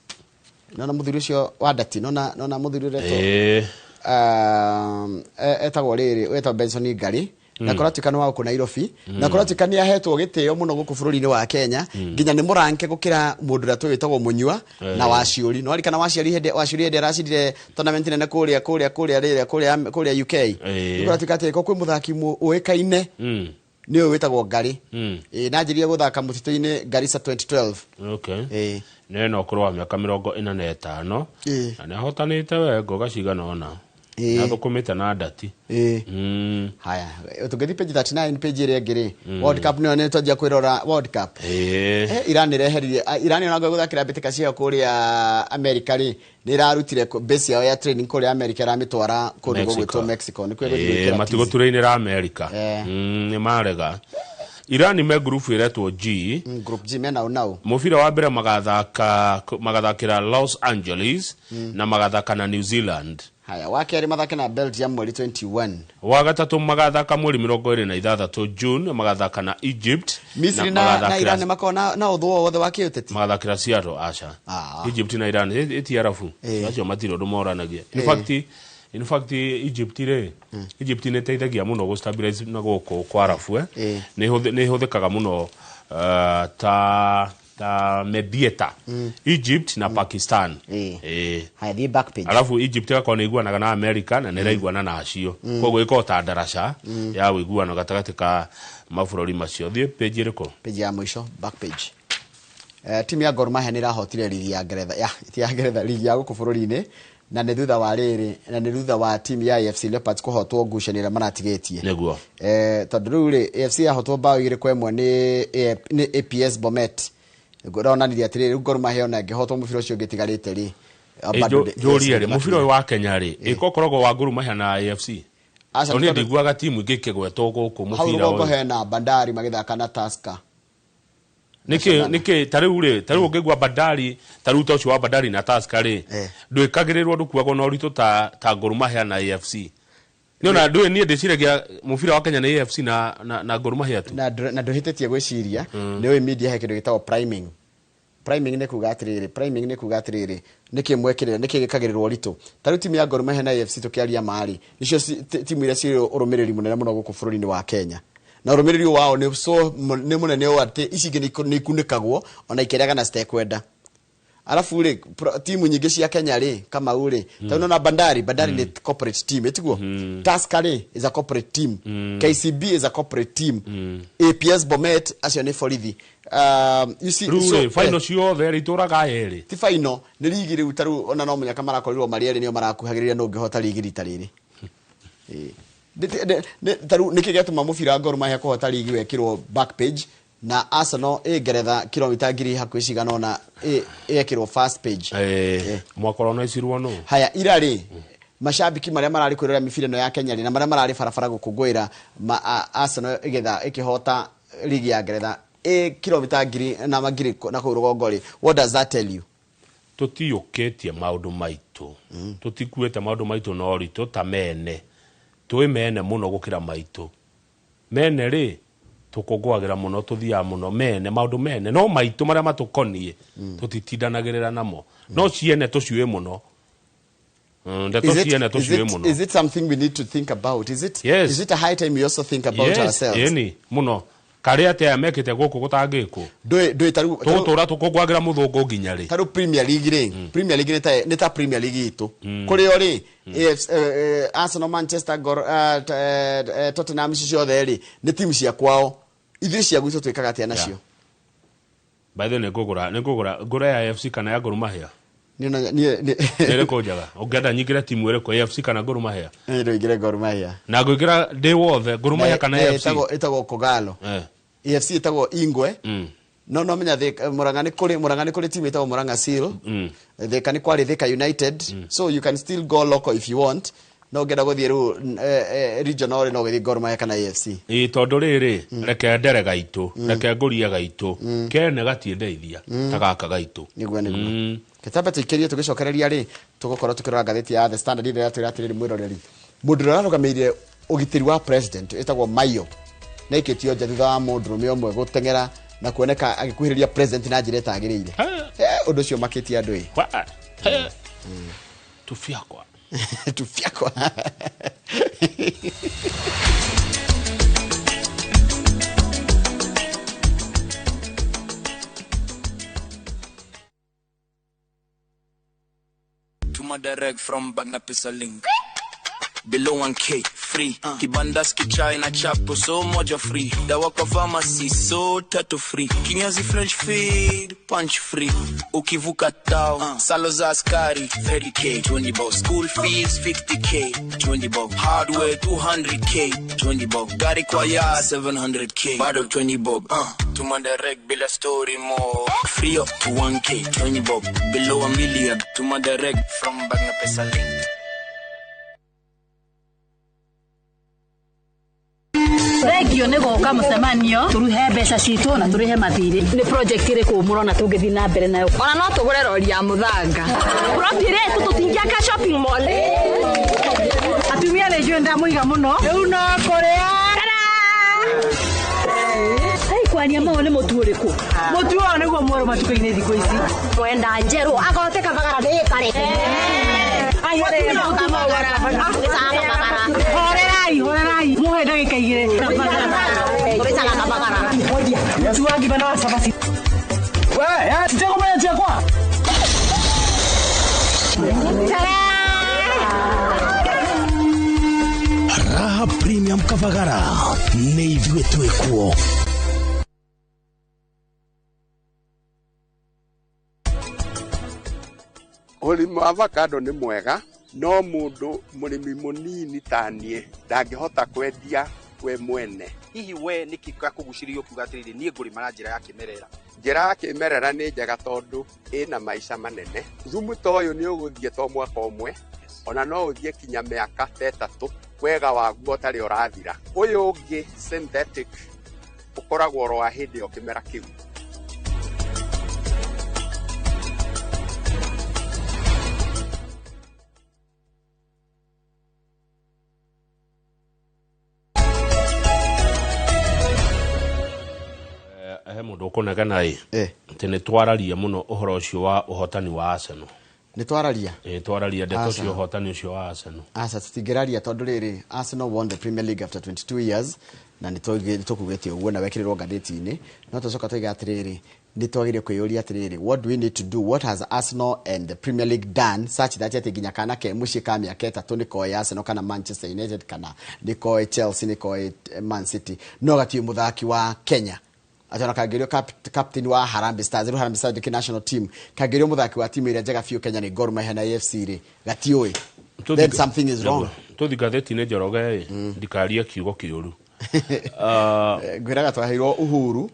Speaker 1: Nona mũthuri ũcio wa ndati, nona mũthuri ũretwo etagwo rĩrĩ, wetagwo Benson Ngari. Na kũratuĩka nĩ wa gũkũ Nairobi, na kũratuĩka nĩ ahetwo gĩtĩo mũno gũkũ bũrũri-inĩ wa Kenya, nginya nĩ mũranke gũkĩra mũndũ ũrĩa tũĩ wĩtagwo Mũnyua na Waciũri. Nĩ warikana Waciũri hĩndĩ aracindire tournament nene kũrĩa kũrĩa kũrĩa rĩrĩa kũrĩa kũrĩa UK.
Speaker 2: Ĩĩ.
Speaker 1: Kũratuĩka atĩ kwĩ mũthaki ũĩkaine nĩ ũyũ wĩtagwo Ngari. Ĩĩ, na anjirie gũthaka mũtitũ-inĩ Garissa 2012.
Speaker 2: Okay.
Speaker 1: Ĩĩ.
Speaker 2: Nĩ na ũkũrũ wa mĩaka 45.
Speaker 1: Ĩĩ.
Speaker 2: Na nĩ ahotanĩte we ngoga cigana ũna.
Speaker 1: Ĩĩ.
Speaker 2: Nĩ athũkũmĩte na ndati.
Speaker 1: Ĩĩ. Haya, tũngĩthiĩ page 39, page ĩrĩa ĩngĩ rĩ, World Cup nĩyo nĩ twanjia kwĩrora World Cup.
Speaker 2: Ĩĩ.
Speaker 1: Iran ĩreheririe, Iran ona gũthakĩra mbĩtĩka ciayo kũrĩa America rĩ, nĩ ĩrarutire base yao ya training kũrĩa America, ĩramĩtwara kũndũ gũgwĩtwo Mexico. Nĩkuo ĩgũthiĩ gwĩkĩra tizi.
Speaker 2: Matigũturĩinĩra America.
Speaker 1: Eh.
Speaker 2: Nĩ marega. Iran me ngurubu ĩretwo G.
Speaker 1: Group G mena ũnau.
Speaker 2: Mũbira wa mbere magathakĩra Los Angeles na magathaka na New Zealand.
Speaker 1: Haya, wa kerĩ mathake na Belgium mweri 21.
Speaker 2: Wa gatatũ magathaka mweri 26 June, magathaka na Egypt.
Speaker 1: Misri na Iran nĩmakoragwo na ũthũ o wothe wa kĩũteti?
Speaker 2: Magathakĩra Seattle, aca.
Speaker 1: Ah.
Speaker 2: Egypt na Iran ĩti arabu.
Speaker 1: Ĩĩ.
Speaker 2: Acio matirĩ ũndũ moranagia. In
Speaker 1: Ĩĩ.
Speaker 2: fact, in fact Egypt rĩ, Egypt nĩ ĩteithagia mũno gũ stabilize na gũkũ kwa arabu, eh.
Speaker 1: Ĩĩ.
Speaker 2: Nĩ ĩhũthĩkaga mũno ta mediator. Egypt na Pakistan.
Speaker 1: Ĩĩ.
Speaker 2: Ĩĩ.
Speaker 1: Haya, thiĩ back page.
Speaker 2: Alafu Egypt ĩgakorwo nĩ iguanaga na America na nĩ ĩraiguana na acio, koguo ĩkorwo ta ndaraca ya ũiguano gatagatĩ ka mabũrũri macio. Thiĩ page ĩrĩkũ?
Speaker 1: Page ya mũico, back page. Timu ya Gor Mahia nĩ ĩrahotire ligi ya Ngeretha, ya ti ya Ngeretha, ligi ya gũkũ bũrũri-inĩ, na nĩ thutha wa rĩrĩ, na nĩ thutha wa timu ya AFC Leopards kũhotwo ngucanio ĩrĩa maratigĩtie.
Speaker 2: Nĩguo.
Speaker 1: Tondũ rĩu rĩ, AFC yahotwo bao 2-1 nĩ APS Bomet. Ronanirie atĩrĩrĩ, rĩu Gor Mahia ona ĩngĩhotwo mũbira ũcio ũngĩtigarĩte rĩ, bado
Speaker 2: Njũrie rĩ,
Speaker 1: AFC
Speaker 2: mũbira ũyũ wa Kenya rĩ, ĩko ũkoragwo wa Gor Mahia na AFC?
Speaker 1: Aca,
Speaker 2: Tondũ niĩ
Speaker 1: tondũ
Speaker 2: ndiguaga timu ingĩ ikĩgwetwo gũkũ
Speaker 1: hau
Speaker 2: mũbira
Speaker 1: rũgongo
Speaker 2: ũyũ.
Speaker 1: hena Bandari magĩthaka na Tusker.
Speaker 2: Nĩkĩ ta rĩu rĩ, ta rĩu ũngĩigua Bandari, ta rĩu ta ũcio wa Bandari na Tusker rĩ, ndwĩkagĩrĩrwo, ndũkuagwo na ũritũ ta Gor Mahia na AFC. Nĩ ona ndũĩ, niĩ ndĩciragia mũbira wa Kenya nĩ AFC na Gor Mahia tu.
Speaker 1: Na ndũhĩtĩtie gwĩciria. Nĩ ũĩ media he kĩndũ gĩtagwo priming. Priming nĩ kuga atĩrĩrĩ, priming nĩ kuga atĩrĩrĩ, nĩkĩ mwekĩrĩra, nĩkĩ gĩkagĩrĩrwo ũritũ. Ta rĩu timu ya Gor Mahia na AFC tũkĩaria marĩ nĩcio timu iria cirĩ ũrũmĩrĩri mũnene mũno gũkũ bũrũri-inĩ wa Kenya, na ũrũmĩrĩri wao nĩ so nĩ mũnene ũũ atĩ ici ingĩ nĩ ikunĩkagwo ona ikĩrega na citekwenda. Alafu rĩ, timu nyingĩ cia Kenya rĩ, Kamau rĩ, ta unaona Bandari nĩ corporate team, ĩtiguo? Tusker rĩ is a corporate team. KCB is a corporate team. APS Bomet acio nĩ borithi. You see,
Speaker 2: Rĩu
Speaker 1: so,
Speaker 2: rĩ, final ciothe rĩ, itũraga erĩ.
Speaker 1: Ti final, nĩ rigi rĩu. Ta rĩu ona no mũnyaka marakorirwo marĩ erĩ nĩo marakuhagĩrĩria no ũngĩhota rigi rita rĩrĩ. Ĩĩ. Ta rĩu nĩkĩ gĩatũma mũbira Gor Mahia kũhota rigi wekĩrwo back page na Arsenal ĩ Ngeretha kilomita ngiri hakuhĩ cigana ũna ĩekĩrwo first page?
Speaker 2: Mwaka ũrona nũ?
Speaker 1: Haya, ira rĩ, mashabiki marĩa mararĩ kwĩrorera mĩbira ĩno ya Kenya rĩ, na marĩa mararĩ barabara gũkũngũĩra Arsenal ĩgetha ĩkĩhota ligi ya Ngeretha ĩ kilomita ngiri na magiri na kũu rũgongo rĩ, what does that tell you?
Speaker 2: Tũtiyũkĩtie maũndũ maitũ, tũtikuĩte maũndũ maitũ na ũritũ ta mene twĩ mene mũno gũkĩra maitũ mene rĩ, tũkũngũagĩra mũno, tũthiaga mũno mene maũndũ mene, no maitũ marĩa matũkoniĩ tũtitindanagĩrĩra namo, no ciene tũciũĩ mũno. Ndeto ciene tũciũĩ mũno.
Speaker 1: Is it something we need to think about? Is it
Speaker 2: Yes.
Speaker 1: Is it a high time we also think about
Speaker 2: Yes,
Speaker 1: ourselves?
Speaker 2: ĩni mũno, karĩa atĩ aya mekĩte gũkũ gũtangĩkwo.
Speaker 1: Ndũĩ ta rĩu
Speaker 2: Tũgũtũra tũkũngũagĩra mũthũngũ nginya rĩ?
Speaker 1: Ta rĩu Premier League rĩ, Premier League nĩ ta Premier League itũ kũrĩ o rĩ, AFC, Arsenal, Manchester, Gor, Tottenham, icio ciothe rĩ nĩ timu cia kwao. Ithuĩ cia gwitũ twĩkaga atĩa nacio?
Speaker 2: By the way, nĩ ngũgũra ngũre ya AFC kana ya Gor Mahia.
Speaker 1: Niĩ niĩ
Speaker 2: Nĩ ĩrĩkũ njega? Ũngĩenda nyingĩre timu ĩrĩkũ, AFC kana Gor Mahia?
Speaker 1: Niĩ ndũingĩre Gor Mahia.
Speaker 2: Na ngũingĩra ndĩ wothe, Gor Mahia kana
Speaker 1: Na
Speaker 2: AFC?
Speaker 1: Ĩtagwo Kogalo. AFC ĩtagwo Ingwe. No menya Murang'a nĩ kũrĩ, Murang'a nĩ kũrĩ timu ĩtagwo Murang'a Seal. Thika nĩ kwarĩ Thika United. So you can still go local if you want. No ũngĩenda gũthiĩ rĩu regional rĩ, no ũgĩthiĩ Gor Mahia kana AFC.
Speaker 2: Ĩ tondũ rĩrĩ, reke ndere gaitũ, reke ngũrie gaitũ, kene gatiendeithia ta gaka gaitũ.
Speaker 1: Nĩguo. Gĩtambe tũikĩrie tũgĩcokereria rĩ, tũgũkorwo tũkĩrora ngathĩti ya The Standard ĩrĩa ĩratwĩra atĩrĩrĩ, mwĩroreri, mũndũ ũrĩa ũrarũgamĩrĩire ũgitĩri wa president ĩtagwo Mayo na ikĩtio nja thutha wa mũndũrũme ũmwe gũteng'era na kuoneka agĩkuhĩrĩria president na njĩra ĩtagĩrĩire. Ũndũ ũcio ũmakĩtie andũ ĩ.
Speaker 2: Tufyakwa.
Speaker 1: Tufyakwa.
Speaker 3: Tuma direct from Bagna Pesa link. Below 1K free. Kibandaski chai na chapo so moja free. Dawa kwa pharmacy so tatu free. Kinyazi French feed punch free. Ukivuka tao salo za askari 30K 20 bob. School fees 50K 20 bob. Hardware 200K 20 bob. Gari kwa ya 700K bado 20 bob. Tuma direct bila story more. Free up to 1K 20 bob. Below a million. Tuma direct from Bagna Pesa link.
Speaker 4: Thengio nĩ gũka mũcemanio tũruhe mbeca citũ na tũrĩhe mathirĩ. Nĩ project ĩrĩkũ mũrona tũngĩthiĩ na mbere nayo?
Speaker 5: Ona no tũgũre rori ya mũthanga. Plot ĩrĩa ĩtũ tũtingĩaka shopping mall.
Speaker 4: Atumia nĩ njũĩ ndamũiga mũno. Rĩu no kũrĩa. Hey, kwaria mau nĩ mũtu ũrĩkũ? Mũtu ũyũ nĩguo mwerũ matukũ-inĩ thikũ ici.
Speaker 5: Mwenda njerũ agote kabagara ndĩkare.
Speaker 4: Horerai, horerai. Muhe ndagĩka igĩrĩ. Mũtu wa ngima na wa cabaci.
Speaker 6: We, titegũmenya ciakwa.
Speaker 7: Raha Premium Kavagara nĩ ithuĩ twĩkuo.
Speaker 8: Ũrĩmi wa avocado nĩ mwega, no mũndũ mũrĩmi mũnini ta niĩ ndangĩhota kwendia we mwene.
Speaker 9: Hihi we nĩkĩ gĩakũgucĩrĩria ũkiuga atĩrĩrĩ, niĩ ngũrĩma na njĩra ya kĩmerera?
Speaker 8: Njĩra ya kĩmerera nĩ njega tondũ ĩna maica manene. Thumu ta ũyũ nĩ ũgũthiĩ to mwaka ũmwe, ona no ũthiĩ kinya mĩaka ta ĩtatũ, wega waguo ũtarĩ ũrathira. Ũyũ ũngĩ synthetic ũkoragwo oro wa hĩndĩ ĩyo kĩmera kĩu.
Speaker 2: He mũndũ ũkũnegena ĩ atĩ nĩ twararia mũno ũhoro ũcio wa ũhotani wa Arsenal.
Speaker 1: Nĩ twararia?
Speaker 2: Ĩ, twararia ndeto
Speaker 1: Aca.
Speaker 2: cia ũhotani ũcio wa Arsenal.
Speaker 1: Aca, tũtingĩraria tondũ rĩrĩ, Arsenal won the Premier League after 22 years na nĩ tũkugĩte ũguo na wekĩrĩrwo ngathĩti-inĩ, no tũcoka tũiga atĩrĩrĩ, nĩ twagĩrĩire kwĩyũria atĩrĩrĩ, what do we need to do, what has Arsenal and the Premier League done such that atĩ nginya kana ke mũciĩ ka mĩaka ĩtatũ nĩ koĩ Arsenal kana Manchester United kana nĩ koĩ Chelsea nĩ koĩ Man City, no gatiũĩ mũthaki wa Kenya atĩ ona kangĩũrio captain wa Harambee Stars, rĩu Harambee Stars nĩ national team, kangĩũrio mũthaki wa timu ĩrĩa njega biũ Kenya nĩ Gor Mahia na AFC rĩ, gatiũĩ. Then something is wrong.
Speaker 2: Tũthi ngathĩti-inĩ Njoroge ĩ, ndikarie kiugo kĩũru.
Speaker 1: Ngwĩraga twaheirwo uhuru,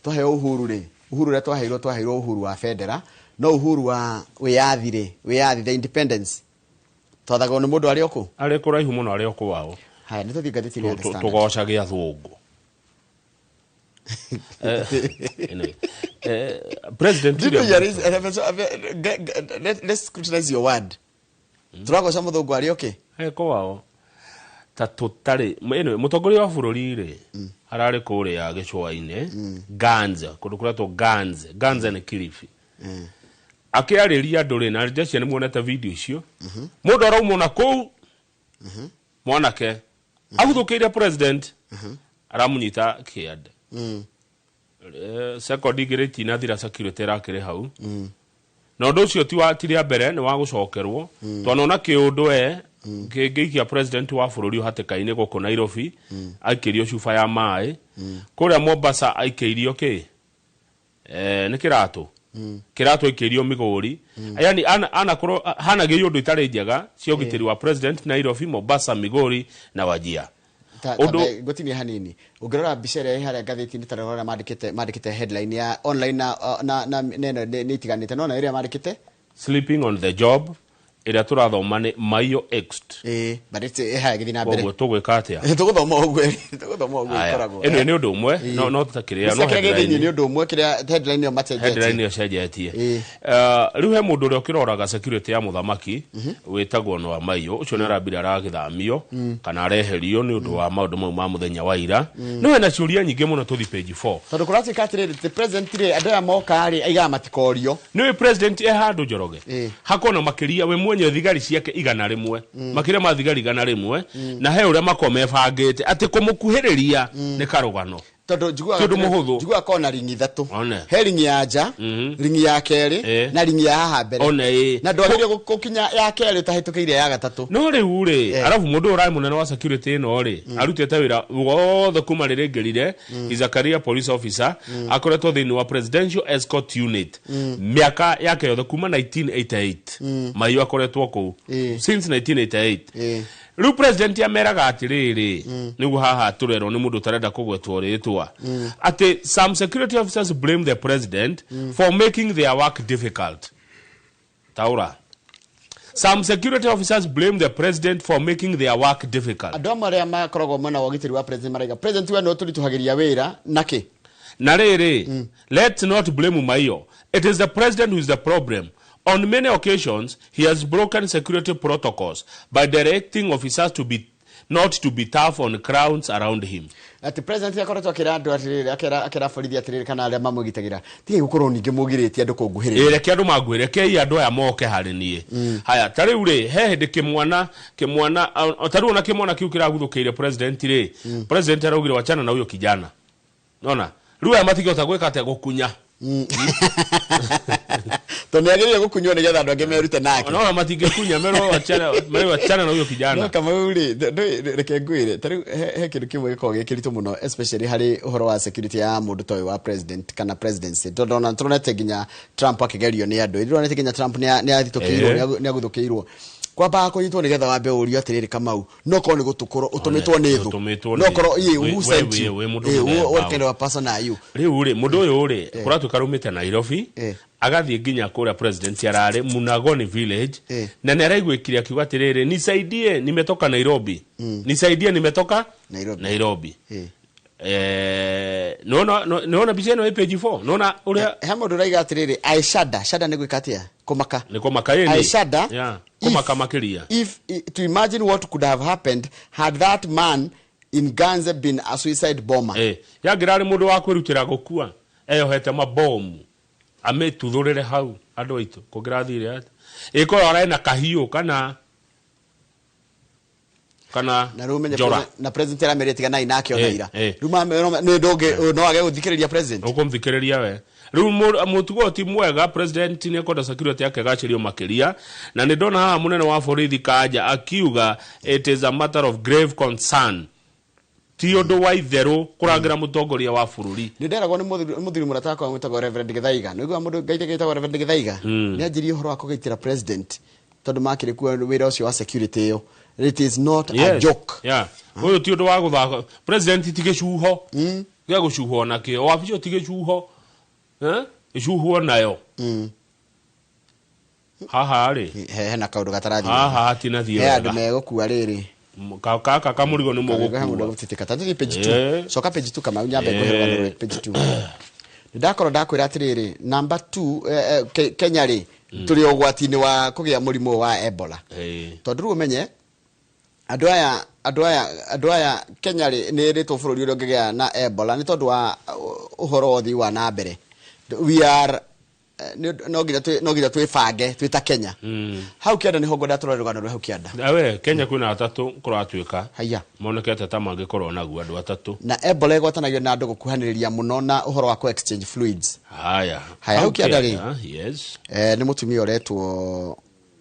Speaker 1: twaheo uhuru rĩ, uhuru ũrĩa twaheirwo, twaheirwo uhuru wa bendera, no uhuru wa wĩyathi rĩ, wĩyathi, the independence, twathagwo nĩ mũndũ arĩ o kũ?
Speaker 2: Arĩ kũraihu mũno, arĩ o kwao.
Speaker 1: Haya, nĩ tũthiĩ ngathĩti-inĩ ya The Standard.
Speaker 2: Tũgocage athũngũ. Anyway, President
Speaker 1: Did you
Speaker 2: William
Speaker 1: hear this? Let's scrutinize your word. Tũragoca mũthũngũ arĩ okay?
Speaker 2: Kwao. Ta tũtarĩ, anyway, mũtongoria wa bũrũri rĩ, ararĩ kũrĩa gĩcũa-inĩ, Ganze, kũndũ kũretwo Ganze. Ganze nĩ Kilifi. Akĩarĩria andũ rĩ, na njecia nĩ muonete video icio. Mũndũ araumwo na kũu, mwanake, aguthũkĩire president, aramũnyita kĩande. Second igĩrĩ itinathira security ĩrakĩrĩ hau. Na ũndũ ũcio ti wa, ti rĩa mbere, nĩ wa gũcokerwo. Twanona kĩũndũ we, kĩngĩikia president wa bũrũri hatĩka-inĩ gũkũ Nairobi, aikĩrio cuba ya maĩ. Kũrĩa Mombasa aikĩirio kĩ? Nĩ kĩratũ. Kĩratwĩkĩrio Migori. Yani anakorwo hanagĩrio ũndũ itarĩ njega cia ũgitĩri wa president Nairobi, Mombasa, Migori na Wajir.
Speaker 1: Ũndũ ngũtinie hanini, ũngĩrora mbica ĩrĩa ĩ harĩa ngathĩti-inĩ, ta rora mandĩkĩte headline ya online na neno nĩ itiganĩte, no na ĩrĩa mandĩkĩte
Speaker 2: "Sleeping on the job", ĩrĩa tũrathoma nĩ Maio Ext.
Speaker 1: Ĩĩ, but it's ĩhaya gĩthiĩ na mbere.
Speaker 2: Koguo tũgwĩka atĩa?
Speaker 1: Tũgũthoma ũguo
Speaker 2: Aya,
Speaker 1: ĩkoragwo.
Speaker 2: ĩno nĩ ũndũ ũmwe, no kĩrĩa no
Speaker 1: kĩrĩa gĩ thĩinĩ
Speaker 2: headline.
Speaker 1: Nĩ ũndũ ũmwe, kĩrĩa headline ĩyo macenjetie.
Speaker 2: Headline ĩyo cenjetie. Rĩu he mũndũ ũrĩa ũkĩroraga security ya mũthamaki wĩtagwo Noah Maiyũ, ũcio nĩ arambire aragĩthamio kana areherio nĩ ũndũ wa maũndũ mau ma mũthenya wa ira. No hena ciũria nyingĩ mũno, tũthi page 4.
Speaker 1: Tondũ kũratuĩka atĩrĩrĩ, the president rĩ, andũ aya moka rĩ, aigaga matikorio.
Speaker 2: Nĩwe president e handũ, Njoroge, hakona makĩria we mwenyewe thigari ciake 100, makĩria ma thigari 100, na he ũrĩa makorwo mebangĩte atĩ kũmũkuhĩrĩria nĩ karũgano.
Speaker 1: Tondũ njiguaga
Speaker 2: Ti ũndũ mũhũthũ.
Speaker 1: Njiguaga kona ringi ithatũ.
Speaker 2: One.
Speaker 1: He ringi ya nja, ringi ya kerĩ na ringi ya haha mbere.
Speaker 2: One, ĩ.
Speaker 1: Na ndwagĩrĩire gũkinya ya kerĩ ũtahĩtũkĩire ya gatatũ.
Speaker 2: No rĩu rĩ, arabu mũndũ ũyũ ũrarĩ mũnene wa security ĩno rĩ, arutĩte wĩra wothe kuma rĩrĩa aingĩrire. Is a career police officer, akoretwo thĩinĩ wa presidential escort unit mĩaka yake yothe kuma 1988. Maiyo akoretwo kũu since 1988. Rĩu president ameraga atĩrĩrĩ, nĩguo haha tũrerwo nĩ mũndũ ũtarenda kũgwetwo rĩtwa, atĩ some security officers blame the president for making their work difficult. Taura, some security officers blame the president for making their work difficult.
Speaker 1: Andũ amwe arĩa makoragwo mwena wa ũgitĩri wa president maraiga president we nĩwe tũritũhagĩria wĩra nakĩ.
Speaker 2: Na rĩrĩ, let's not blame Maiyo. It is the president who is the problem. On many occasions he has broken security protocols by directing officers to be not to be tough on crowds around him.
Speaker 1: Atĩ president akoretwo akĩra andũ atĩrĩrĩ, akĩra borithi atĩrĩrĩ, kana arĩa mamũgitagĩra, tigai gũkorwo ningĩ mũgirĩtie andũ kũnguhĩrĩria.
Speaker 2: Ĩ, reke andũ manguĩ, rekei andũ aya moke harĩ niĩ. Haya, ta rĩu rĩ, he hĩndĩ kĩmwana ta rĩu ona kĩmwana kĩu kĩraguthũkĩire president rĩ, president araugire, "Wachana na huyo kijana." Nona rĩu aya matingĩhota gwĩka atĩa? Gũkunya.
Speaker 1: Tondũ nĩagĩrĩire gũkunywo nĩgetha andũ angĩ merute nake.
Speaker 2: Nona matingĩkunya, merwo wachana, merwo wachana na huyo kijana.
Speaker 1: No Kamau rĩ, reke ngwĩre, ta rĩu he kĩndũ kĩmwe gĩkoragwo gĩ kĩritũ mũno, especially harĩ ũhoro wa security ya mũndũ ta ũyũ wa president kana presidency, tondũ ona tũronete nginya Trump akĩgerio nĩ andũ, tũronete nginya Trump nĩ athitũkĩirwo, nĩ aguthũkĩirwo. Kwambaga kũnyitwo nĩgetha wambe ũrio atĩrĩrĩ, Kamau, no korwo nĩ gũtũkorwo ũtũmĩtwo nĩ thũ,
Speaker 2: Ũtũmĩtwo
Speaker 1: no korwo
Speaker 2: who
Speaker 1: who sent you?
Speaker 2: Wĩ mũndũ mũthemba
Speaker 1: What kind of a person are you?
Speaker 2: Rĩu rĩ, mũndũ ũyũ rĩ, kũratuĩka raumĩte Nairobi, agathiĩ nginya kũrĩa president ararĩ Munagoni village, na nĩ araiguĩkire akiuga atĩrĩrĩ, "Nisaidie, nimetoka Nairobi, nisaidie, nimetoka
Speaker 1: Nairobi."
Speaker 2: Nairobi. Nĩwona mbica ĩno ĩ page 4? Nĩwona ũrĩa
Speaker 1: He mũndũ ũraiga atĩrĩrĩ, I shudder. Shudder nĩ gwĩka atĩa? Kũmaka.
Speaker 2: Nĩ kũmaka, ĩni.
Speaker 1: I shudder.
Speaker 2: Yeah, kũmaka makĩria.
Speaker 1: If to imagine what could have happened had that man in Ganze been a suicide bomber.
Speaker 2: Yangĩra arĩ mũndũ wa kwĩrutĩra gũkua eyohete mabomu amĩtuthũrĩre hau, andũ aitũ, kũngĩrathire atĩa? Ĩkorwo arĩ na kahiũ kana
Speaker 1: Na rĩu ũmenye
Speaker 2: njora.
Speaker 1: Na president aramerire tiganai nake ona ira. Rĩu nĩ ndũngĩ no age gũthikĩrĩria president.
Speaker 2: Ũkũmthikĩrĩria we? Rĩu mũtugo ũyũ ti mwega. President nĩ ekwenda security yake ĩgacĩrio makĩria, na nĩ ndona haha mũnene wa borithi Kanja akiuga it is a matter of grave concern, ti ũndũ wa itherũ kũrangĩra mũtongoria wa bũrũri.
Speaker 1: Nĩ nderagwo nĩ mũthuri mũrata wakwa wĩtagwo Reverend Gĩthaiga. Nĩ ũiguaga mũndũ ngai wĩtagwo Reverend Gĩthaiga? Nĩ anjirie ũhoro wa kũgitĩra president, tondũ makĩrĩ kuo wĩra ũcio wa security ĩyo. It is not a joke.
Speaker 2: Yeah. Ũyũ ti ũndũ wa gũthaka. President ti gĩcuho gĩa gũcuhwo nakĩo, wabici ĩyo ti gĩcuho. Eh? Ĩcuhwo nayo haha rĩ.
Speaker 1: Hena kaũndũ gatarathiĩ.
Speaker 2: Haha hatinathiĩ
Speaker 1: He andũ
Speaker 2: wega.
Speaker 1: megũkua rĩrĩ.
Speaker 2: Gaka kamũrigo nĩ
Speaker 1: He mũndũ
Speaker 2: mũgũkua.
Speaker 1: egũtitika. Ta tũthiĩ page 2. Coka page 2, Kamau, nyambe ngũhe rũgano rwa page 2. Nĩ ndakorwo ndakwĩra atĩrĩrĩ, number 2, Kenya rĩ, tũrĩ ũgwati-inĩ wa kũgĩa mũrimũ wa Ebola. Tondũ rĩu ũmenye andũ aya Kenya rĩ, nĩ ĩrĩtwo bũrũri ũrĩa ũngĩgĩa na Ebola nĩ tondũ wa ũhoro wa ũthii wa na mbere. We are no nginya twĩbange twĩ ta Kenya. Hau kĩanda nĩho ngwenda tũrore rũgano rwa hau kĩanda.
Speaker 2: Awe Kenya kwĩna atatũ kũratuĩka
Speaker 1: Haya.
Speaker 2: monekete ta mangĩkorwo naguo, andũ atatũ.
Speaker 1: Na Ebola ĩgwatanagio na andũ gũkuhanĩrĩria mũno na ũhoro wa ku exchange fluids.
Speaker 2: Haya.
Speaker 1: Haya, hau kĩanda rĩ.
Speaker 2: Yes.
Speaker 1: Nĩ mũtumia ũretwo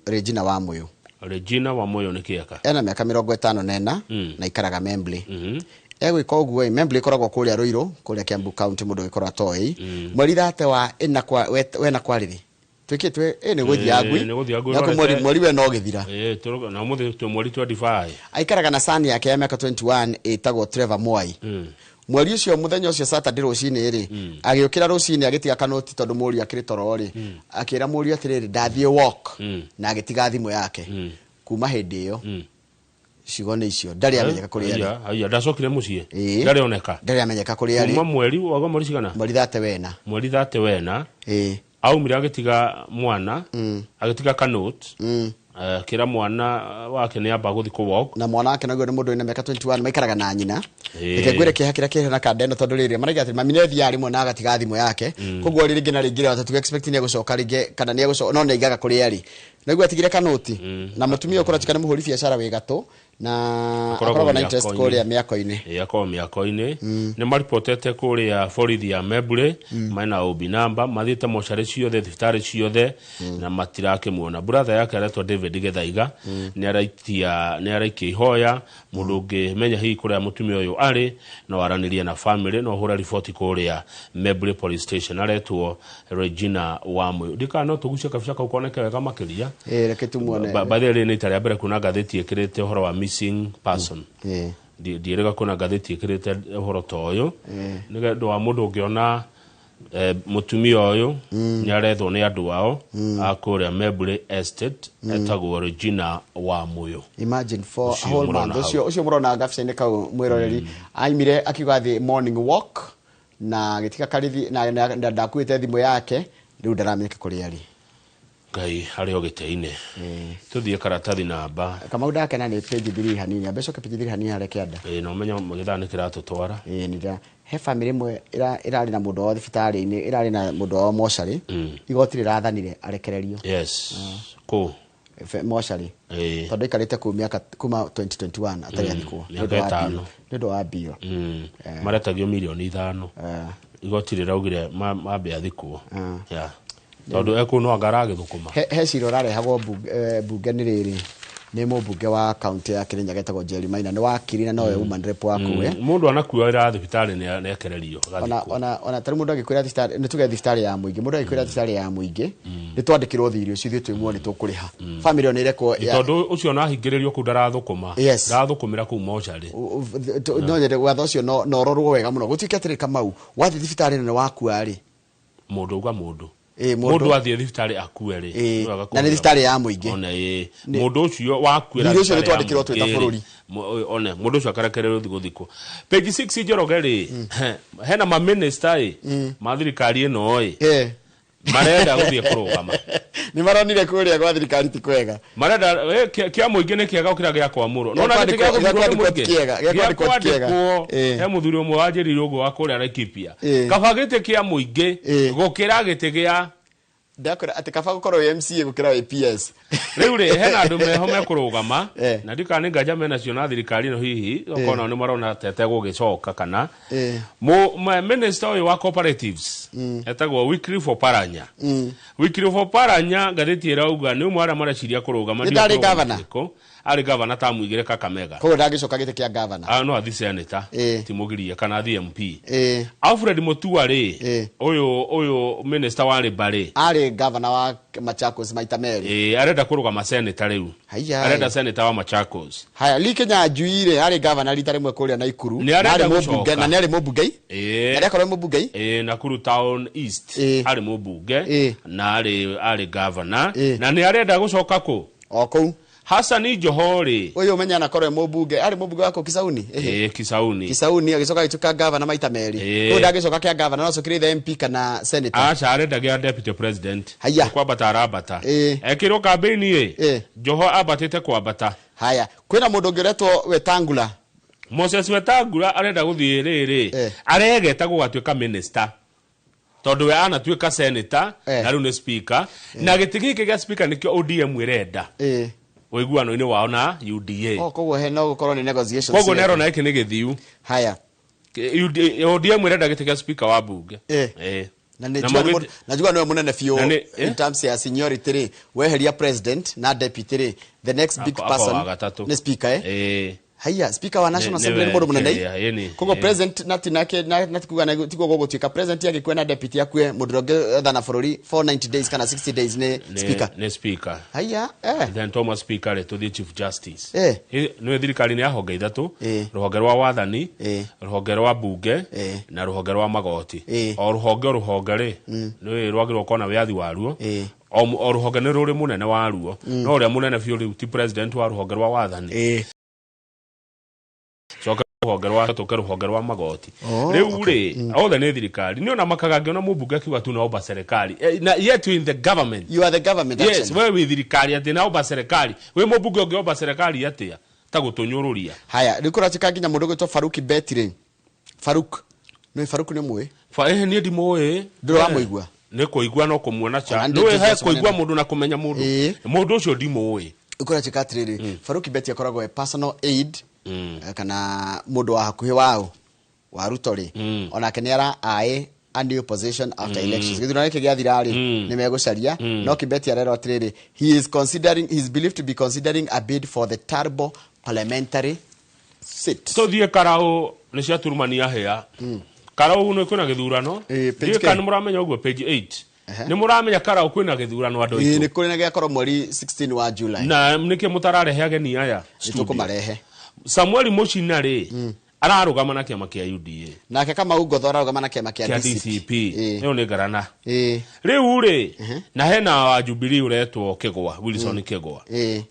Speaker 1: Regina Wamuyu.
Speaker 2: Regina Wamuyu nĩ kĩeka.
Speaker 1: Ena mĩaka 54 na ikaraga Membley. Egwĩka ũguo ĩ, Membley ĩkoragwo kũrĩa Ruiru, kũrĩa Kiambu County, mũndũ ũgĩkorwo atoĩ. Mweri thate wa ĩna kwa wena kwarĩrĩ twĩkĩtwe ĩ nĩ gũthiĩ ngui.
Speaker 2: Nĩ gũthiĩ ngui.
Speaker 1: Nako mweri
Speaker 2: rorete-
Speaker 1: mweri we no gĩthira.
Speaker 2: Na ũmũthĩ twĩ mweri 25.
Speaker 1: Aikaraga na sani yake ya mĩaka 21 ĩtagwo Trevor Mwai. Mweri ũcio, mũthenya ũcio Saturday rũcinĩ rĩ, agĩũkĩra rũcinĩ agĩtiga kanoti tondũ mũriũ akĩrĩ toro rĩ, akĩra mũriũ atĩrĩrĩ, ndathiĩ walk, na agĩtiga thimũ yake. Kuma hĩndĩ ĩyo, ciugo nĩ icio, ndarĩ amenyeka kũrĩa arĩ.
Speaker 2: Aya, aya, ndacokire mũciĩ.
Speaker 1: Ĩĩ.
Speaker 2: Ndarĩ oneka.
Speaker 1: Ndarĩ amenyeka kũrĩa arĩ.
Speaker 2: Kuma mweri waga mweri cigana?
Speaker 1: Mweri thate wena.
Speaker 2: Mweri thate wena.
Speaker 1: Ĩĩ.
Speaker 2: Aumire agĩtiga mwana, agĩtiga kanot, akĩra mwana wake nĩ amba gũthiĩ kũ walk.
Speaker 1: Na mwana wake naguo nĩ mũndũ wĩna mĩaka 21, maikaraga na nyina.
Speaker 2: Ĩĩ.
Speaker 1: Reke ngwĩre kĩeha kĩrĩa kĩrĩ na kanda ĩno, tondũ rĩrĩ maraiga atĩ mami nĩ athiaga rĩmwe na agatiga thimũ yake. Koguo rĩngĩ na rĩngĩ rĩ, tũtiga expect nĩ egũcoka rĩngĩ kana nĩ egũcoka, no nĩ aigaga kũrĩa arĩ. Naguo atigire kanoti na mũtumia ũyũ kũratuĩka nĩ mũhũri biacara wĩ gatũ na akoragwo na interest
Speaker 2: mĩako-inĩ.
Speaker 1: kũrĩa mĩako-inĩ.
Speaker 2: Ĩĩ, akoragwo mĩako-inĩ. Nĩ maripotete kũrĩa borithi ya Membley, mena OB number, mathiĩte mocarĩ ciothe, thibitarĩ ciothe, na matirakĩmuona. Brother yake aretwo David Gĩthaiga, nĩ araitia, nĩ araikia ihoya mũndũ ũngĩmenya hihi kũrĩa mũtumia ũyũ arĩ no aranĩrie na family, no ũhũre riboti kũrĩa Membley Police Station. Aretwo Regina Wamũyũ. Ndikana no tũgucie kabica kau koneke wega makĩria.
Speaker 1: Ĩĩ, reke tumuone.
Speaker 2: By the way, nĩ ita rĩa mbere kuona ngathĩti ĩkĩrĩte ũhoro wa missing person. Ndiĩrĩga kuona ngathĩti ĩkĩrĩte ũhoro ta ũyũ. Nĩ ũndũ wa mũndũ ũngĩona mũtumia ũyũ, nĩ arethwo nĩ andũ ao a kũrĩa Membley Estate, etagwo Regina Wamũyũ.
Speaker 1: Imagine for a
Speaker 2: Ũcio
Speaker 1: whole
Speaker 2: mũrona
Speaker 1: month.
Speaker 2: hau.
Speaker 1: Ũcio mũrona gabica-inĩ kau, mwĩroreri, aimire akiuga athiĩ morning walk na agĩtiga karithi na ndakuĩte thimũ yake. Rĩu ndaramenyeka kũrĩa arĩ.
Speaker 2: Ngai arĩ o gĩtĩ-inĩ. Tũthiĩ karatathi namba.
Speaker 1: Kamau, ndakena nĩ page 3 hanini, ambe coke page 3 hanini harĩa kĩanda.
Speaker 2: Ĩĩ, na ũmenye gĩthaa nĩ kĩratũtwara.
Speaker 1: Ĩĩ, nĩ he family ĩmwe ĩrarĩ na mũndũ wao thibitarĩ-inĩ, ĩrarĩ na mũndũ wao mocarĩ, igoti rĩrathanire arekererio.
Speaker 2: Yes, kũ?
Speaker 1: Mocarĩ. Tondũ aikarĩte kũu mĩaka kuma 2021 atarĩ athikwo nĩ
Speaker 2: Mĩaka
Speaker 1: ũndũ wa
Speaker 2: 5.
Speaker 1: bill, nĩ ũndũ wa bill.
Speaker 2: Maretagio mirioni 5. Igoti rĩraugire mambe athikwo. Yeah. Tondũ ekũu no anga aragĩthũkũma.
Speaker 1: He cira ũrarehagwo bunge nĩ rĩrĩ, nĩ mũmbunge wa kaunti ya Kirinyaga etagwo Jerry Maina, nĩ wakiri na nowe woman rep wa kũu.
Speaker 2: Mũndũ anakuĩra thibitarĩ nĩ ekererio
Speaker 1: Ona
Speaker 2: agathikwo.
Speaker 1: ona tarĩ mũndũ agĩkwĩra thibitarĩ, nĩ tuge thibitarĩ ya mũingĩ, mũndũ agĩkwĩra thibitarĩ ya mũingĩ nĩ twandĩkĩrwo thirĩ ũcio, ithuĩ twĩmuo nĩ tũkũrĩha, family ĩyo nĩ ĩrekwo
Speaker 2: Tondũ ũcio nahingĩrĩrio kũu ndarathũkũma.
Speaker 1: Yes.
Speaker 2: Ndarathũkũmĩra kũu mocarĩ.
Speaker 1: No nyende watho ũcio no ũrorwo wega mũno, gũtuĩke atĩrĩ, Kamau, wathiĩ thibitarĩ ĩno nĩ wakua rĩ.
Speaker 2: Mũndũ uga mũndũ.
Speaker 1: Ĩĩ, mũndũ.
Speaker 2: Mũndũ athiĩ thibitarĩ akue rĩ.
Speaker 1: Ĩĩ,
Speaker 2: Nĩ wega
Speaker 1: na nĩ
Speaker 2: kũmwĩra.
Speaker 1: thibitarĩ ya mũingĩ.
Speaker 2: One ĩĩ. Mũndũ ũcio wakuĩra
Speaker 1: Thirĩ ũcio
Speaker 2: thibitarĩ
Speaker 1: nĩ
Speaker 2: ya
Speaker 1: twandĩkĩrwo twĩ ta
Speaker 2: mũingĩ rĩ,
Speaker 1: bũrũri.
Speaker 2: One mũndũ ũcio akarekererio gũthikwo. Page 6, Njoroge rĩ, hena maminista ĩ ma thirikari ĩno ĩ marenda gũthiĩ kũrũgama.
Speaker 1: Nĩ maronire kũrĩa gwa thirikari ti kwega.
Speaker 2: Marenda kĩa mũingĩ nĩ kĩega gũkĩra gĩa kwamũrwo.
Speaker 1: Gĩa
Speaker 2: Nona gĩtĩ gĩa
Speaker 1: kwandĩkwo- gĩa
Speaker 2: gũthurwo nĩ
Speaker 1: kwandĩkwo ti
Speaker 2: mũingĩ.
Speaker 1: kĩega, gĩa
Speaker 2: Gĩa
Speaker 1: kwandĩkwo ti kĩega.
Speaker 2: kwandĩkwo, he mũthuri ũmwe wanjĩrĩire ũguo wa kũrĩa Laikipia, kaba gĩtĩ kĩa mũingĩ gũkĩra gĩtĩ gĩa
Speaker 1: Ndakwĩra atĩ kaba gũkorwo wĩ MCA gũkĩra wĩ PS.
Speaker 2: Rĩu rĩ, hena andũ meho mekũrũgama na ndikana nĩ nganja menacio na thirikari ĩno, hihi okorwo nao nĩ marona tete gũgĩcoka kana minister ũyũ wa cooperatives etagwo Wycliffe Oparanya. Wycliffe Oparanya, ngathĩti ĩrauga nĩ ũmwe arĩa mareciria kũrũgama.
Speaker 1: Nĩ
Speaker 2: Ndiũĩ
Speaker 1: ndarĩ
Speaker 2: kũrũgama
Speaker 1: governor?
Speaker 2: kĩrĩkũ. Arĩ gavana tamu igĩrĩ Kakamega.
Speaker 1: Koguo ndangĩcoka gĩtĩ kĩa gavana?
Speaker 2: Ah, no athi senator. Timũgirie kana athi MP. Alfred Mutua rĩ, ũyũ minister wa labour rĩ,
Speaker 1: Arĩ gavana wa Machakos maita merĩ.
Speaker 2: Ĩĩ, arenda kũrũgama senator rĩu.
Speaker 1: Haiya.
Speaker 2: Arenda senator wa Machakos.
Speaker 1: Haya, Lee Kinyanjui rĩ, arĩ gavana rita rĩmwe kũrĩa Naikuru.
Speaker 2: Nĩ arenda
Speaker 1: Na arĩ mũmbunge
Speaker 2: gũcoka.
Speaker 1: na nĩ arĩ mũmbunge.
Speaker 2: Ĩĩ.
Speaker 1: Nĩ akorwo mũmbunge.
Speaker 2: Ĩĩ, Nakuru Town East arĩ mũmbunge na arĩ gavana na nĩ arenda gũcoka kũ?
Speaker 1: O kũu.
Speaker 2: Hassan Joho rĩ,
Speaker 1: Ũyũ ũmenya anakorwo e mũmbunge, arĩ mũmbunge wa kũ, Kisauni? Ĩhĩ.
Speaker 2: Ĩĩ, Kisauni.
Speaker 1: Kisauni, agĩcoka agĩtuĩka gavana maita merĩ. Kũu ndangĩcoka kĩa gavana, no acokire either MP kana senator.
Speaker 2: Aca, arenda gĩa deputy president.
Speaker 1: Haiya.
Speaker 2: Kwambata arambata. Ekĩrwo kambĩini ĩ, Joho ambatĩte kwambata.
Speaker 1: Haya, kwĩna mũndũ ũngĩ ũretwo Wetangula.
Speaker 2: Moses Wetangula arenda gũthiĩ rĩrĩ, aregeta gũgatuĩka minister tondũ we anatuĩka senator na rĩu nĩ speaker, na gĩtĩ gĩkĩ gĩa speaker nĩkĩo ODM ĩrenda ũiguano-inĩ wao na UDA.
Speaker 1: Oh, koguo he no gũkorwo nĩ negotiations.
Speaker 2: Koguo nĩ arona gĩkĩ nĩ gĩthiu.
Speaker 1: Haya.
Speaker 2: ODM ĩrenda gĩtĩ gĩa speaker wa bunge.
Speaker 1: Na nĩ
Speaker 2: Na
Speaker 1: njua nĩ najua nĩwe mũnene biũ
Speaker 2: Na
Speaker 1: in terms ya seniority rĩ, weheria president na deputy rĩ, the next big
Speaker 2: Ako
Speaker 1: person
Speaker 2: wa gatatũ.
Speaker 1: nĩ speaker, eh?
Speaker 2: Ĩĩ.
Speaker 1: Haya, speaker wa National Assembly nĩ mũndũ mũnene. Koguo president nati nake nati kuga na tiguo gũgũtuĩka president agĩkue na deputy akue mũndũ ũngĩ athana bũrũri for 90 days kana 60 days nĩ speaker.
Speaker 2: Nĩ speaker.
Speaker 1: Haya,
Speaker 2: Then Thomas speaker rĩ tũthiĩ chief justice. Nĩ thirikari nĩ ya honge ithatũ, rũhonge rwa wathani, rũhonge rwa bunge na rũhonge rwa magoti. O rũhonge rĩ nĩ rwagĩrĩirwo gũkorwo na wĩyathi waruo. O rũhonge nĩ rũrĩ mũnene waruo. No ũrĩa mũnene biũ rĩu ti president wa rũhonge rwa wathani. Coka rũhonge rwa tũke rũhonge rwa magoti. Rĩu rĩ othe nĩ thirikari. Nĩ ona makaga ngĩona mũmbunge akiuga tu naomba serikali. Na yet you in the government.
Speaker 1: You are the government actually.
Speaker 2: Yes, we wĩ thirikari atĩ naomba serikali. Wĩ mũmbunge ũngĩomba serikali atĩa? Ta gũtũnyũrũria.
Speaker 1: Haya, rĩu kũratuĩka nginya mũndũ ũgwĩtwo Faruki Betty. Faruk. Nĩ Faruk nĩ mũĩ?
Speaker 2: Niĩ ndimũĩ.
Speaker 1: Ndũrĩ wamũigua?
Speaker 2: Nĩ kũigua no kũmuona cha. Nĩ he kũigua mũndũ na kũmenya mũndũ. Mũndũ ũcio ndimũĩ.
Speaker 1: Kũratuĩka atĩrĩrĩ, Faruki Betty akoragwo e personal aid kana mũndũ wa hakuhĩ wao wa Ruto rĩ, onake nĩ ara ae a new position after elections. Gĩthurano gĩkĩ gĩathira rĩ, nĩ megũcaria. No Kibeti arerwo atĩrĩrĩ, he is believed to be considering a bid for the Turbo parliamentary seat.
Speaker 2: Tũthiĩ Karau nĩ ciaturumania hĩa. Karau nĩ kwĩna gĩthurano. Ndiũĩ kana nĩ mũramenya ũguo page 8. Nĩ mũramenya Karau kwĩna gĩthurano andũ aitũ.
Speaker 1: Nĩ kũrĩ na gĩakorwo mweri 16 wa July.
Speaker 2: Na nĩkĩ mũtararehe ageni aya?
Speaker 1: Nĩtũkũmarehe.
Speaker 2: Samuel Muchina rĩ ararũgama na kĩama kĩa UDA.
Speaker 1: Nake Kamau Ngotho ararũgama na kĩama kĩa
Speaker 2: DCP. Ĩyo nĩ ngarana. Rĩu rĩ na hena wa Jubilee ũretwo Kĩgwa, Wilson Kĩgwa.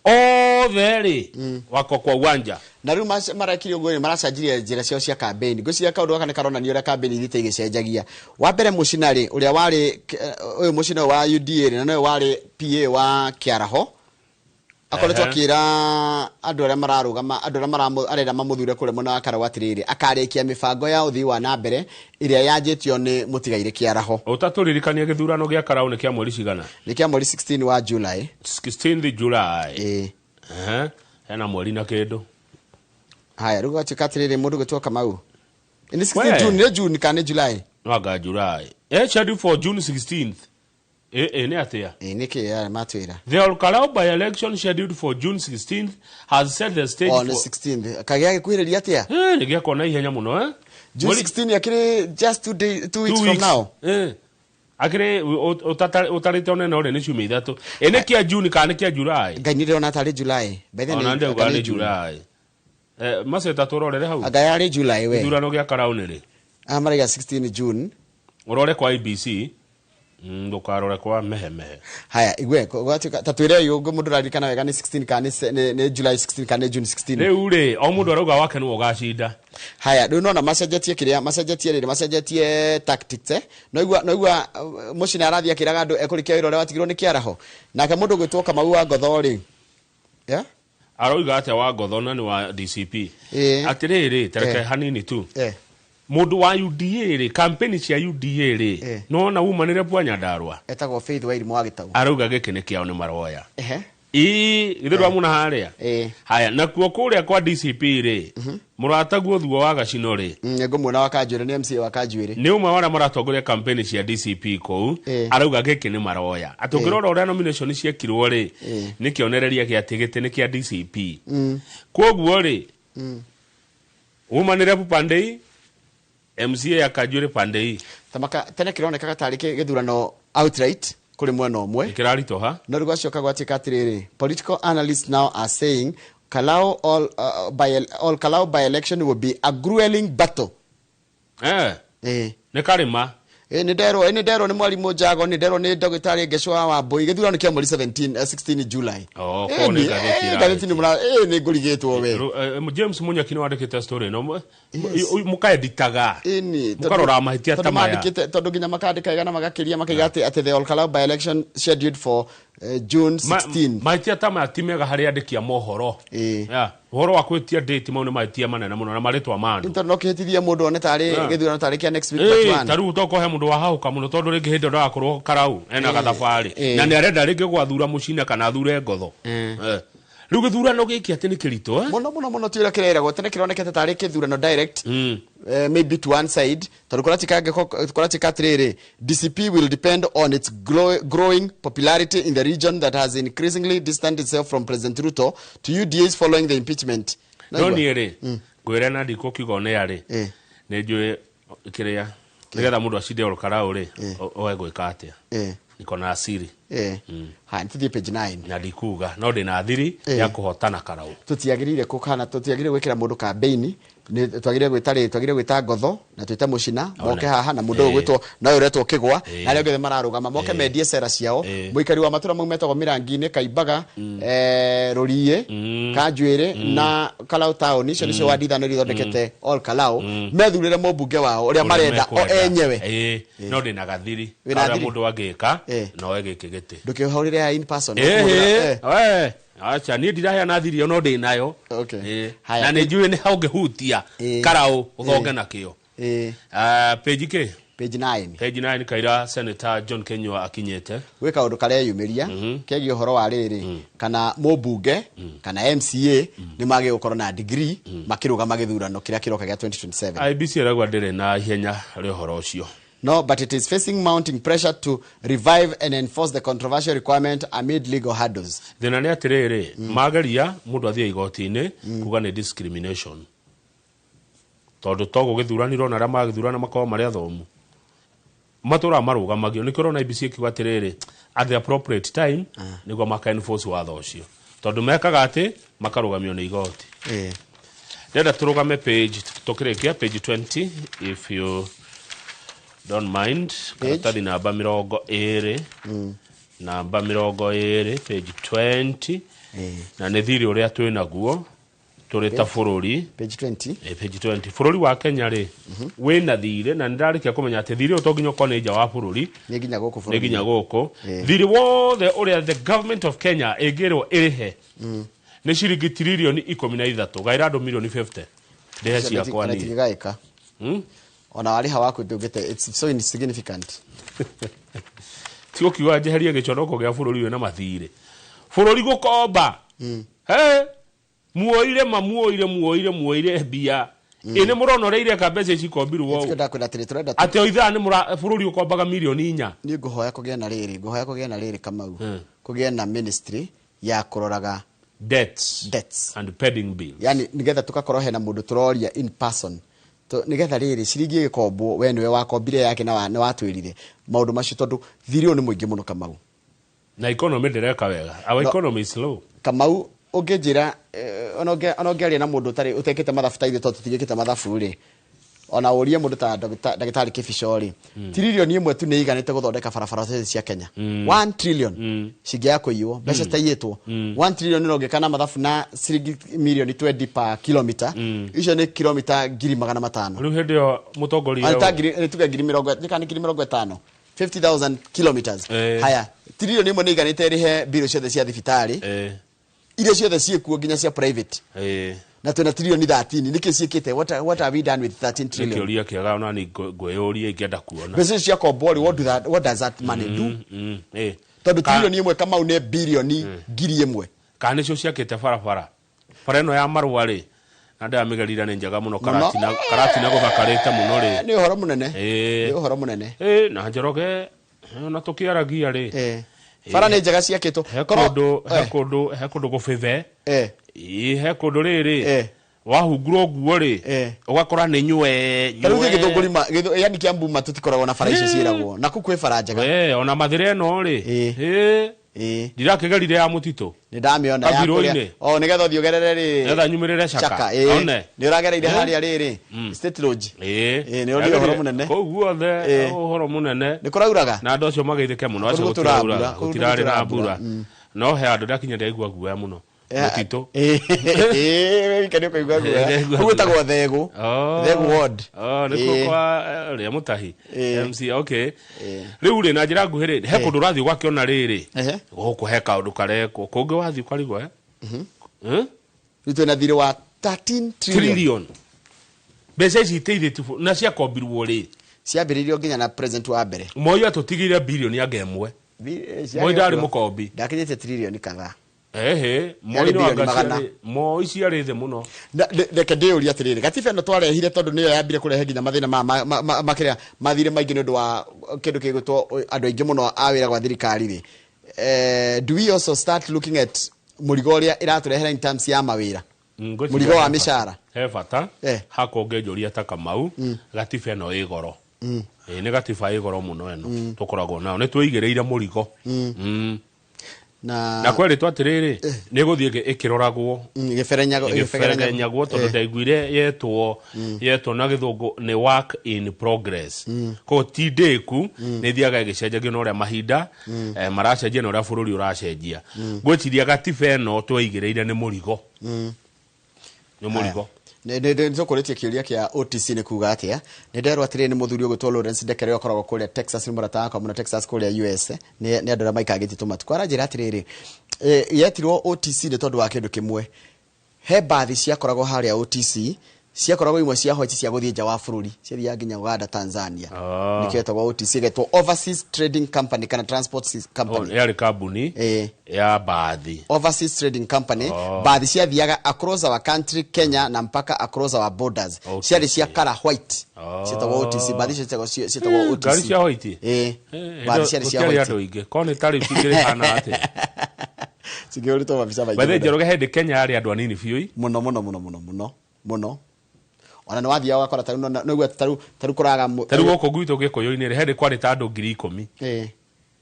Speaker 2: Othe rĩ wako kwa uwanja.
Speaker 1: Na rĩu marekire ũguo maracanjirie njĩra ciao cia campaign. Ngwĩciria kaũndũ gaka nĩ karonania ũrĩa campaign ithiĩte igĩcenjagia. Wa mbere Muchina rĩ, ũrĩa warĩ ũyũ Muchina wa UDA rĩ, na nowe warĩ PA wa Kĩaraho. Akoretwo akĩra andũ arĩa mararũgama, andũ arĩa arenda mamũthure kũrĩa mwena wa Karau atĩrĩrĩ, akarĩkia mĩbango ya ũthii wa na mbere ĩrĩa yanjĩtio nĩ mũtigairĩ Kĩaraho.
Speaker 2: Ũtatũririkania gĩthurano gĩa Karau nĩ kĩa mweri cigana?
Speaker 1: Nĩ kĩa mweri 16 wa July.
Speaker 2: 16th July. Hena mweri na kĩndũ.
Speaker 1: Haya, rĩu gwatuĩka atĩrĩrĩ, mũndũ gwĩtwo Kamau. Nĩ 16 June, nĩ June kana nĩ July?
Speaker 2: No anga July. Scheduled for June 16th. Nĩ atĩa?
Speaker 1: Nĩkĩ ya matwĩra?
Speaker 2: The Olkalou by-election scheduled for June 16th has set the stage
Speaker 1: for...
Speaker 2: for...
Speaker 1: On 16th. Kagĩa gĩkuhĩrĩria atĩa?
Speaker 2: Nĩ gĩakwo na ihenya mũno,
Speaker 1: June 16 akĩrĩ just 2 weeks from now.
Speaker 2: Akĩrĩ ũtarĩte onene ũrĩ nĩ ciumia ithatũ. Nĩ kĩa June kana nĩ kĩa July?
Speaker 1: Ngai nĩ ndĩrona tarĩ July. By the
Speaker 2: Ona ndĩrauga nĩ July. Maceta tũrorere hau.
Speaker 1: Ngai arĩ July we.
Speaker 2: Gĩthurano gĩa Karau nĩ rĩ?
Speaker 1: Maraiga 16 June.
Speaker 2: Ũrore kwa IBC. Ndũkarore kwa mehemehe.
Speaker 1: Haya, igwe gwatuĩka ta twĩre ũyũ mũndũ ũraririkana wega nĩ 16 kana nĩ July 16 kana nĩ June 16.
Speaker 2: Rĩu rĩ o mũndũ arauga wake nĩwe ũgacinda.
Speaker 1: Haya, rĩu nona macenjetie kĩrĩa, macenjetie rĩrĩ, macenjetie tactics No igua Muchina arathiĩ akĩraga andũ ekũrĩkia wĩra ũrĩa watigirwo nĩ Kĩaraho. Nake mũndũ ũgwĩtwo Kamau wa Ngotho rĩ. Yeah?
Speaker 2: Aroiga atĩa wa Ngotho na nĩ wa DCP. Atĩrĩrĩ, tereke hanini tu. Mũndũ wa UDA rĩ, campaign cia UDA rĩ, nona umanire bwa Nyandarua.
Speaker 1: Etagwo Faith Wairimu wa Gĩtau.
Speaker 2: Arauga gĩkĩ nĩ kĩao nĩ maroya. Githĩ ndwamuna harĩa? Haya, nakuo kũrĩa kwa DCP rĩ, mũrataguo thuo wa Gacino rĩ.
Speaker 1: Ngũmuona wa Kanjuĩrĩ, nĩ MCA wa Kanjuĩrĩ.
Speaker 2: Nĩ ũmwe wa arĩa maratongoria campaign cia DCP kũu, arauga gĩkĩ nĩ maroya. Atĩ ũngĩrora ũrĩa nomination ciekirwo rĩ, nĩ kĩonereria gĩa atĩ gĩtĩ nĩ kĩa DCP. Kwoguo rĩ, umanire Pandei, MCA ya Kanjuĩrĩ Pandei.
Speaker 1: Tamaka tene kĩronekaga tarĩ gĩthurano outright kũrĩ mwena ũmwe.
Speaker 2: Kĩraritoha.
Speaker 1: No rĩu gwacoka gwatuĩka atĩrĩrĩ, political analysts now are saying Kalau all Kalau by election will be a grueling battle.
Speaker 2: Nĩ karĩma.
Speaker 1: Nĩ nderwo nĩ mwarimũ Njago, nĩ nderwo nĩ ndagĩtarĩ Ngecwa wa Mbui. Gĩthurano kĩa mweri 16 July. Ngathĩti nĩ mũra nĩ ngũrigĩtwo we.
Speaker 2: James Munyaki nĩ wandĩkĩte story ĩno. Mũkaeditaga. Mũkarora mahĩtia ta maya.
Speaker 1: Tondũ nginya makandĩka igana magakĩria makaiga atĩ the Olkalou by election scheduled for June 16.
Speaker 2: Mahĩtia ta maya ti mega harĩ andĩki a mohoro. Ũhoro wa gwĩtia date mau nĩ mahĩtia manene mũno na marĩtwa ma andũ.
Speaker 1: Tondũ no kĩhĩtithie mũndũ one tarĩ gĩthurano tarĩ kĩa next week but one.
Speaker 2: Ta rĩu tokohe mũndũ wahahũka mũno tondũ rĩngĩ hĩndĩ ĩyo ndagakorwo Karau ena gathabarĩ na nĩ arenda rĩngĩ gwathura Muchina kana athure Ngotho. Rĩu gĩthurano gĩkĩ atĩ nĩ kĩritũ
Speaker 1: mũno mũno mũno ti ũrĩa kĩreragwo tene kĩronekete tarĩ kĩthurano direct maybe to one side tondũ kũratuĩka atĩrĩrĩ, DCP will depend on its growing popularity in the region that has increasingly distanced itself from President Ruto to UDAs following the impeachment.
Speaker 2: No niĩ rĩ, ngwĩre na ndikũkiuga one rĩ, nĩ njũĩ kĩrĩa nĩgetha mũndũ acinde Olkalau rĩ, oe gwĩka atĩa. Niko na siri.
Speaker 1: Haya, nĩtũthiĩ page 9.
Speaker 2: Na ndikuga no ndĩna thiri ya kũhotana Karau.
Speaker 1: Tũtiagĩrĩire kũkana, tũtiagĩrĩire gwĩkĩra mũndũ kambĩini. Twagĩrĩire gwĩta rĩ, twagĩrĩire gwĩta Ngotho na twĩte Mũcina moke haha, na mũndũ ũyũ gwĩtwo na ũyũ ũretwo Kĩgwa na arĩa othe mararũgama moke mendie cera ciao. Mũikari wa matũra mau metagwo Mĩrangi-inĩ, Kaimbaga, Rũriĩ, Kanjuĩrĩ na Kalau Town, icio nĩcio wadi ithano iria ithondekete Ol Kalou, methurĩre mũmbunge wao ũrĩa marenda o enyewe.
Speaker 2: No ndĩna gathiri
Speaker 1: Wĩna
Speaker 2: karĩa
Speaker 1: thiri?
Speaker 2: mũndũ angĩka no oe gĩkĩ gĩtĩ.
Speaker 1: Ndũkĩhũrĩre in person.
Speaker 2: Acha niĩ ndiraheana thiri ĩyo no ndĩ nayo.
Speaker 1: Haya,
Speaker 2: Na nĩ njũĩ nĩ ha ũngĩhutia Karau ũthonge nakĩo. Page kĩ?
Speaker 1: Page 9.
Speaker 2: Page 9 kaira Senator John Kenyua akinyĩte.
Speaker 1: Gwĩ kaũndũ kareyumĩria kegiĩ ũhoro wa rĩrĩ, kana mũmbunge kana MCA nĩ magĩrĩirwo gũkorwo na degree makĩrũgama gĩthurano kĩrĩa kĩroka gĩa 2027.
Speaker 2: IEBC ĩrauga ndĩrĩ na ihenya rĩa ũhoro ũcio.
Speaker 1: No, but it is facing mounting pressure to revive and enforce the controversial requirement amid legal hurdles.
Speaker 2: Thĩna nĩ atĩrĩrĩ, mageria mũndũ athiĩ igoti-inĩ kuga nĩ discrimination, tondũ to gũgĩthuranirwo na arĩa magĩthurana makorwo marĩ athomu matũraga marũgamagio. Nĩkĩo ũrona IEBC ĩkiuga atĩrĩrĩ, at the appropriate time nĩguo maka enforce watho ũcio, tondũ mekaga atĩ makarũgamio nĩ igoti. Ndĩrenda tũrũgame page tũkĩrĩkia page 20, if you don't mind. Karatathi namba 20, namba 20, page 20, na nĩ thirĩ ũrĩa twĩ naguo tũrĩ ta bũrũri.
Speaker 1: Page 20.
Speaker 2: Page 20. Bũrũri wa Kenya rĩ, wĩna thirĩ, na nĩndarĩkia kũmenya atĩ thirĩ ũyũ to nginya ũkorwo nĩ nja wa bũrũri,
Speaker 1: Nĩ nginya gũkũ
Speaker 2: nĩ nginya
Speaker 1: bũrũri.
Speaker 2: gũkũ. Thirĩ wothe ũrĩa the government of Kenya ĩngĩrwo ĩrĩhe nĩ ciringi 13 tiririoni, gaĩra andũ milioni 50 ndĩhe ciakwa
Speaker 1: Ona
Speaker 2: niĩ.
Speaker 1: itingĩgaĩka. Ona warĩha waku ndũngĩte, it's so insignificant.
Speaker 2: Ti ũkiuga njeherie gĩconoko gĩa bũrũri wĩna mathirĩ, bũrũri gũkomba. He muoire ma muoire muoire muoire mbia ĩ nĩ mũrona ũrĩa ireka mbeca ici ikombirwo ũũ.
Speaker 1: Ndakwĩra atĩrĩ, tũrenda
Speaker 2: Atĩ o ithaa nĩ mũra bũrũri ũkombaga milioni 4.
Speaker 1: Niĩ ngũhoya kũgĩe na rĩrĩ, ngũhoya kũgĩe na rĩrĩ, Kamau, kũgĩe na ministry ya kũroraga
Speaker 2: debts,
Speaker 1: debts
Speaker 2: and pending bills.
Speaker 1: Yani nigetha tugakorwo hena mũndũ tũroria in person. Nigetha rĩrĩ ciringi ĩgĩkombwo, we nĩwe wakombire yake na nĩ watwĩrire maũndũ macio, tondũ thirĩ ũyũ nĩ mũingĩ mũno, Kamau.
Speaker 2: Na economy ndĩreka wega, our
Speaker 1: No.
Speaker 2: economy is slow.
Speaker 1: Kamau, ũngĩnjĩra ona ũngĩaria na mũndũ ũtarĩ ũtekĩte mathabu ta ithuĩ, tondũ tũtigĩkĩte mathabu rĩ, ona ũrie mũndũ ta ndagĩtarĩ Kĩbico rĩ, 1 trillion tu nĩ iganĩte gũthondeka barabara ciothe cia Kenya. 1 trillion cingĩaga kũiywo, mbeca citaiyĩtwo, 1 trillion no ũngĩka na mathabu na ciringi milioni 20 per kilomita, icio nĩ kilomita 500,000.
Speaker 2: Rĩu hĩndĩ ĩyo mũtongoria
Speaker 1: Ah, ta ngiri, nĩ tuge ngiri mĩrongo, nĩ kana 50,000, 50,000 kilometers. Haya, 1 trillion nĩ iganĩte ĩrĩhe mbirũ ciothe cia thibitarĩ iria ciothe ciĩkuo, nginya cia private, na twĩna trilioni 13. Nĩkĩ ciĩkĩte? What have we done with 13
Speaker 2: Nĩ
Speaker 1: trillion?
Speaker 2: kĩũria kĩega, ona ni ngwĩyũria ingĩenda kuona.
Speaker 1: Mbeca icio ciakombwo rĩ, what does that money do? Tondũ 1 trillion, Kamau, nĩ bilioni 1,000.
Speaker 2: Kana nĩcio ciakĩte barabara, bara ĩno ya marũa rĩ, na ndĩramĩgerire, nĩ njega mũno.
Speaker 1: Mũno.
Speaker 2: Karatina Karatina gũthakarĩte mũno rĩ.
Speaker 1: Nĩ ũhoro mũnene. Nĩ ũhoro mũnene.
Speaker 2: Na Njoroge ona tũkĩaragia rĩ,
Speaker 1: Bara nĩ njega ciakĩtwo.
Speaker 2: He kũndũ, he kũndũ, he kũndũ gũbĩthe. Ĩ, he kũndũ rĩrĩ wahungurwo nguo rĩ, ũgakora nĩ nywe.
Speaker 1: Ta rĩu thiĩ Gĩthũngũri yani Kiambu ma tũtikoragwo na bara icio ciĩragwo na kũu kwĩ bara njega.
Speaker 2: Ona Mathĩra ĩno rĩ, ndirakĩgerire ya mũtitũ.
Speaker 1: Nĩ ndamĩona ya
Speaker 2: Kabirũ-inĩ.
Speaker 1: kũrĩa o nĩgetha ũthiĩ ũgerere rĩ.
Speaker 2: Nĩgetha nyumĩrĩre Chaka. One.
Speaker 1: Nĩ ũragereire harĩa rĩrĩ State Lodge. Nĩ ũrĩ ũhoro mũnene.
Speaker 2: Kũu guothe ũhoro mũnene.
Speaker 1: Nĩ kũrauraga.
Speaker 2: Na andũ acio mageithĩke mũno acio.
Speaker 1: Kũu gũtiraura,
Speaker 2: Gũtirauraga.
Speaker 1: kũu
Speaker 2: Gũtirarĩ na
Speaker 1: gũtiraura.
Speaker 2: mbura, no he andũ ndakinya ndaigua guoya mũno mũtitũ.
Speaker 1: Wika nĩ ũkaigua guoya.
Speaker 2: Ndaigua
Speaker 1: Kũu gwĩtagwo Thegũ. Thegũ ward.
Speaker 2: Oh, nĩ kuo kwa rĩa mũtahi MC. Okay, rĩu rĩ, na njĩra nguhĩ rĩ, he kũndũ ũrathiĩ ũgakĩona rĩrĩ gũkũ he kaũndũ karekwo, kũngĩ wathiĩ ũkarigwo
Speaker 1: Rĩu twĩna thirĩ wa 13 trillion.
Speaker 2: Trillion. Mbeca ici iteithĩtie na ciakombirwo rĩ?
Speaker 1: Ciambĩrĩirio nginya na president wa mbere.
Speaker 2: Moi atũtigĩire bilioni anga 1. Moi ndarĩ mũkombi.
Speaker 1: Ndakinyĩtie trilioni kadhaa.
Speaker 2: Ehe, Moi
Speaker 1: Yarĩ
Speaker 2: no anga
Speaker 1: bilioni magana.
Speaker 2: Moi ciarĩ thĩ mũno.
Speaker 1: Reke ndĩyũrie atĩrĩrĩ, gatiba ĩno twarehire, tondũ nĩyo yambire kũrehe nginya mathĩna ma makĩrĩa mathirĩ maingĩ nĩ ũndũ wa kĩndũ kĩgwĩtwo andũ aingĩ mũno a wĩra gwa thirikari rĩ, do we also start looking at mũrigo ũrĩa ĩratũrehera in terms ya mawĩra? Mũrigo wa mĩcara.
Speaker 2: He bata hakwa ũngĩnjũria ta Kamau, gatiba ĩno ĩ goro. Ĩ nĩ gatiba ĩ goro mũno ĩno tũkoragwo nayo, nĩ twĩigĩrĩire mũrigo.
Speaker 1: Na
Speaker 2: na kwerĩtwo atĩrĩrĩ, nĩ gũthiĩ ĩkĩroragwo,
Speaker 1: ĩgĩberenyagwo,
Speaker 2: tondũ ndaiguire yetwo na gĩthũngũ nĩ work in progress. Koguo ti ndĩku, nĩ ĩthiaga ĩgĩcenjagio na ũrĩa mahinda maracenjia na ũrĩa bũrũri ũracenjia. Ngwĩciria gatiba ĩno tweigĩrĩire nĩ mũrigo. Nĩ mũrigo.
Speaker 1: Nĩ tũkũrĩtie kĩũria kĩa OTC nĩ kuga atĩa. Nĩ nderwo atĩrĩrĩ, nĩ mũthuri ũgwĩtwo Lawrence Ndekere ũkoragwo kũrĩa Texas, nĩ mũrata wakwa mũno Texas kũrĩa US, nĩ andũ arĩa maikangĩtie tũmatukũ. Aranjĩra atĩrĩrĩ, yetirwo OTC nĩ tondũ wa kĩndũ kĩmwe. He mbathi ciakoragwo harĩa OTC, ciakoragwo imwe cia white cia gũthiĩ nja wa bũrũri, ciathiaga nginya Uganda, Tanzania. Nĩkĩo yetagwo OTC, ĩgetwo Overseas Trading Company kana Transport Company.
Speaker 2: Yarĩ kambuni ya mbathi.
Speaker 1: Overseas Trading Company. Mbathi ciathiaga across our country Kenya na mpaka across our borders. Ciarĩ cia color white. Cietagwo OTC, mbathi cietagwo OTC.
Speaker 2: Ngari cia white?
Speaker 1: Mbathi ciarĩ cia white.
Speaker 2: Andũ aingĩ. Korwo nĩ tarĩu cingĩrĩhana atĩa?
Speaker 1: Cingĩhũrĩtwo mabica maingĩ.
Speaker 2: By the way, Njoroge, hĩndĩ Kenya yarĩ andũ anini biũ.
Speaker 1: Mũno mũno mũno mũno mũno mũno. Ona nĩ wathiaga ũgakora tarĩu no tarĩu kũraga
Speaker 2: tarĩu gũkũ gwitũ Gĩkũyũ-inĩ rĩ, hĩndĩ kwarĩ ta andũ 10,000.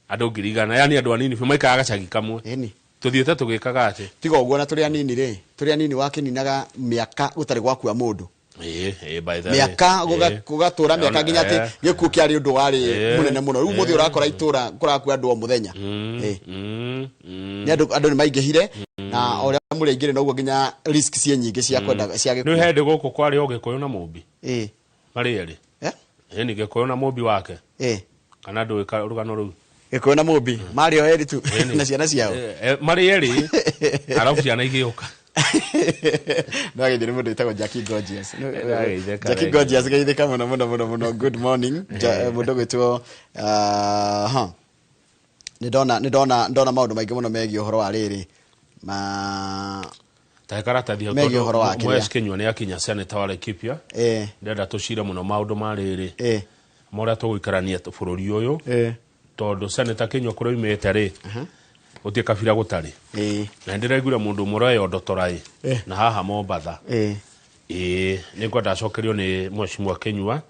Speaker 2: Andũ 100,000, yani andũ anini biũ maikaraga gacagi kamwe. Tũthiĩte tũgĩkaga atĩ.
Speaker 1: Tiga ũguo, na tũrĩ anini rĩ, tũrĩ anini wakĩninaga mĩaka gũtarĩ gwakua mũndũ.
Speaker 2: By the way.
Speaker 1: Mĩaka gũgatũra mĩaka nginya atĩ gĩkuũ kĩarĩ ũndũ warĩ mũnene mũno. Rĩu mũthĩ ũrakora itũra kũrakua andũ o mũthenya. Nĩ andũ nĩ maingĩhire, na ũrĩa mũrĩ aingĩ noguo nginya risk ciĩ nyingĩ cia kwenda cia gĩkuũ.
Speaker 2: Nĩ hĩndĩ gũkũ kwarĩ o Gĩkũyũ na Mũmbi. Marĩ erĩ. Nĩ Gĩkũyũ na Mũmbi wake. Kana ndũĩ rũgano rũu?
Speaker 1: Gĩkũyũ na Mũmbi marĩ o erĩ tu na ciana ciao.
Speaker 2: Marĩ erĩ, arabu ciana igĩũka.
Speaker 1: No agĩthiĩ nĩ mũndũ wĩtagwo Jackie Gorgeous. Jackie Gorgeous geithĩka mũno mũno mũno mũno. Good morning. Mũndũ gwĩtwo nĩ ndona maũndũ maingĩ mũno megiĩ ũhoro wa rĩrĩ. Ma
Speaker 2: ta karatathi hau
Speaker 1: megiĩ ũhoro wa kĩrĩa.
Speaker 2: Mwes Kinyua nĩ akinya senator wa Laikipia. Ndĩrenda tũcire mũno maũndũ ma rĩrĩ. Ma ũrĩa tũgũikarania bũrũri ũyũ. Tondũ senator Kinyua kũrĩa oimĩte rĩ, gũtirĩ kabira gũtarĩ. Na ndĩraiguire mũndũ ũmwe ũroya ndotora ĩ, na haha Mombatha. Nĩ ngwenda acokerio nĩ Mheshimiwa Kinyua,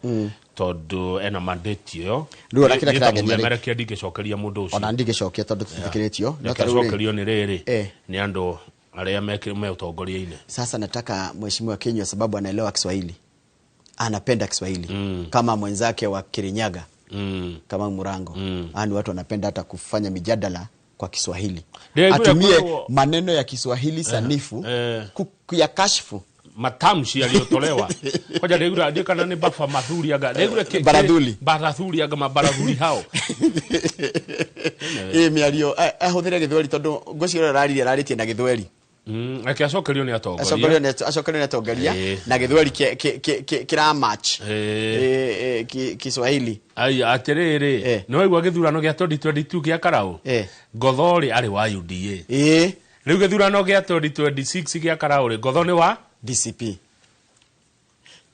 Speaker 2: tondũ ena mandate ĩyo.
Speaker 1: Rĩu ona kĩrĩa kĩrangenia rĩ,
Speaker 2: Mũmemerekia ndingĩcokeria mũndũ ũcio.
Speaker 1: Ona ndingĩcokia tondũ tũtithikĩrĩtio. No
Speaker 2: Reke
Speaker 1: ta rĩu rĩ,
Speaker 2: acokerio nĩ rĩrĩ, nĩ andũ arĩa me ũtongoria-inĩ.
Speaker 1: Sasa nataka Mheshimiwa Kinyua sababu anaelewa Kiswahili. Anapenda Kiswahili. Kama mwenzake wa Kirinyaga. Kama Murango. Yaani watu wanapenda hata kufanya mijadala kwa Kiswahili. Atumie maneno ya Kiswahili sanifu kuyakashfu
Speaker 2: matamshi yaliyotolewa. Koja ndegura ndikana ni bafa mathuri aga ndegura
Speaker 1: Barathuli.
Speaker 2: Barathuli aga mabarathuli hao.
Speaker 1: Mĩario ahũthĩre gĩthweri tondũ ngwĩciria ũrĩa araririe na gĩthweri.
Speaker 2: Ake acokerio nĩ atongoria.
Speaker 1: Acokerio nĩ atongoria na gĩthweri kĩra match. Kiswahili.
Speaker 2: Ai atĩrĩrĩ, nĩ waigua gĩthurano gĩa 2022 gĩa Karau? Ngotho rĩ arĩ wa UDA. Rĩu gĩthurano gĩa 2026 gĩa Karau rĩ, Ngotho nĩ wa
Speaker 1: DCP.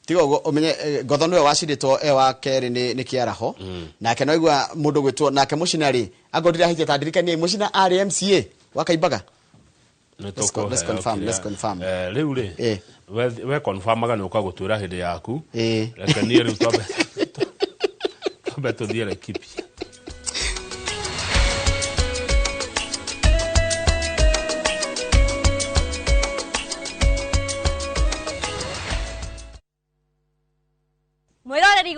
Speaker 1: Tiga ũguo ũmenye Ngotho nĩwe wacindĩtwo e wa kerĩ nĩ Kĩaraho. Nake no aigua mũndũ gwĩtwo nake Mũcina rĩ, angorwo ndirahĩtia ta ndirikanie Mũcina arĩ MCA wa Kaimbaga. Let's confirm, let's confirm.
Speaker 2: Rĩu rĩ, we confirmaga nĩ ũka gũtwĩra hĩndĩ yaku. Reke niĩ rĩu twambe tũthiĩ Laikipia.
Speaker 5: Mwĩroreri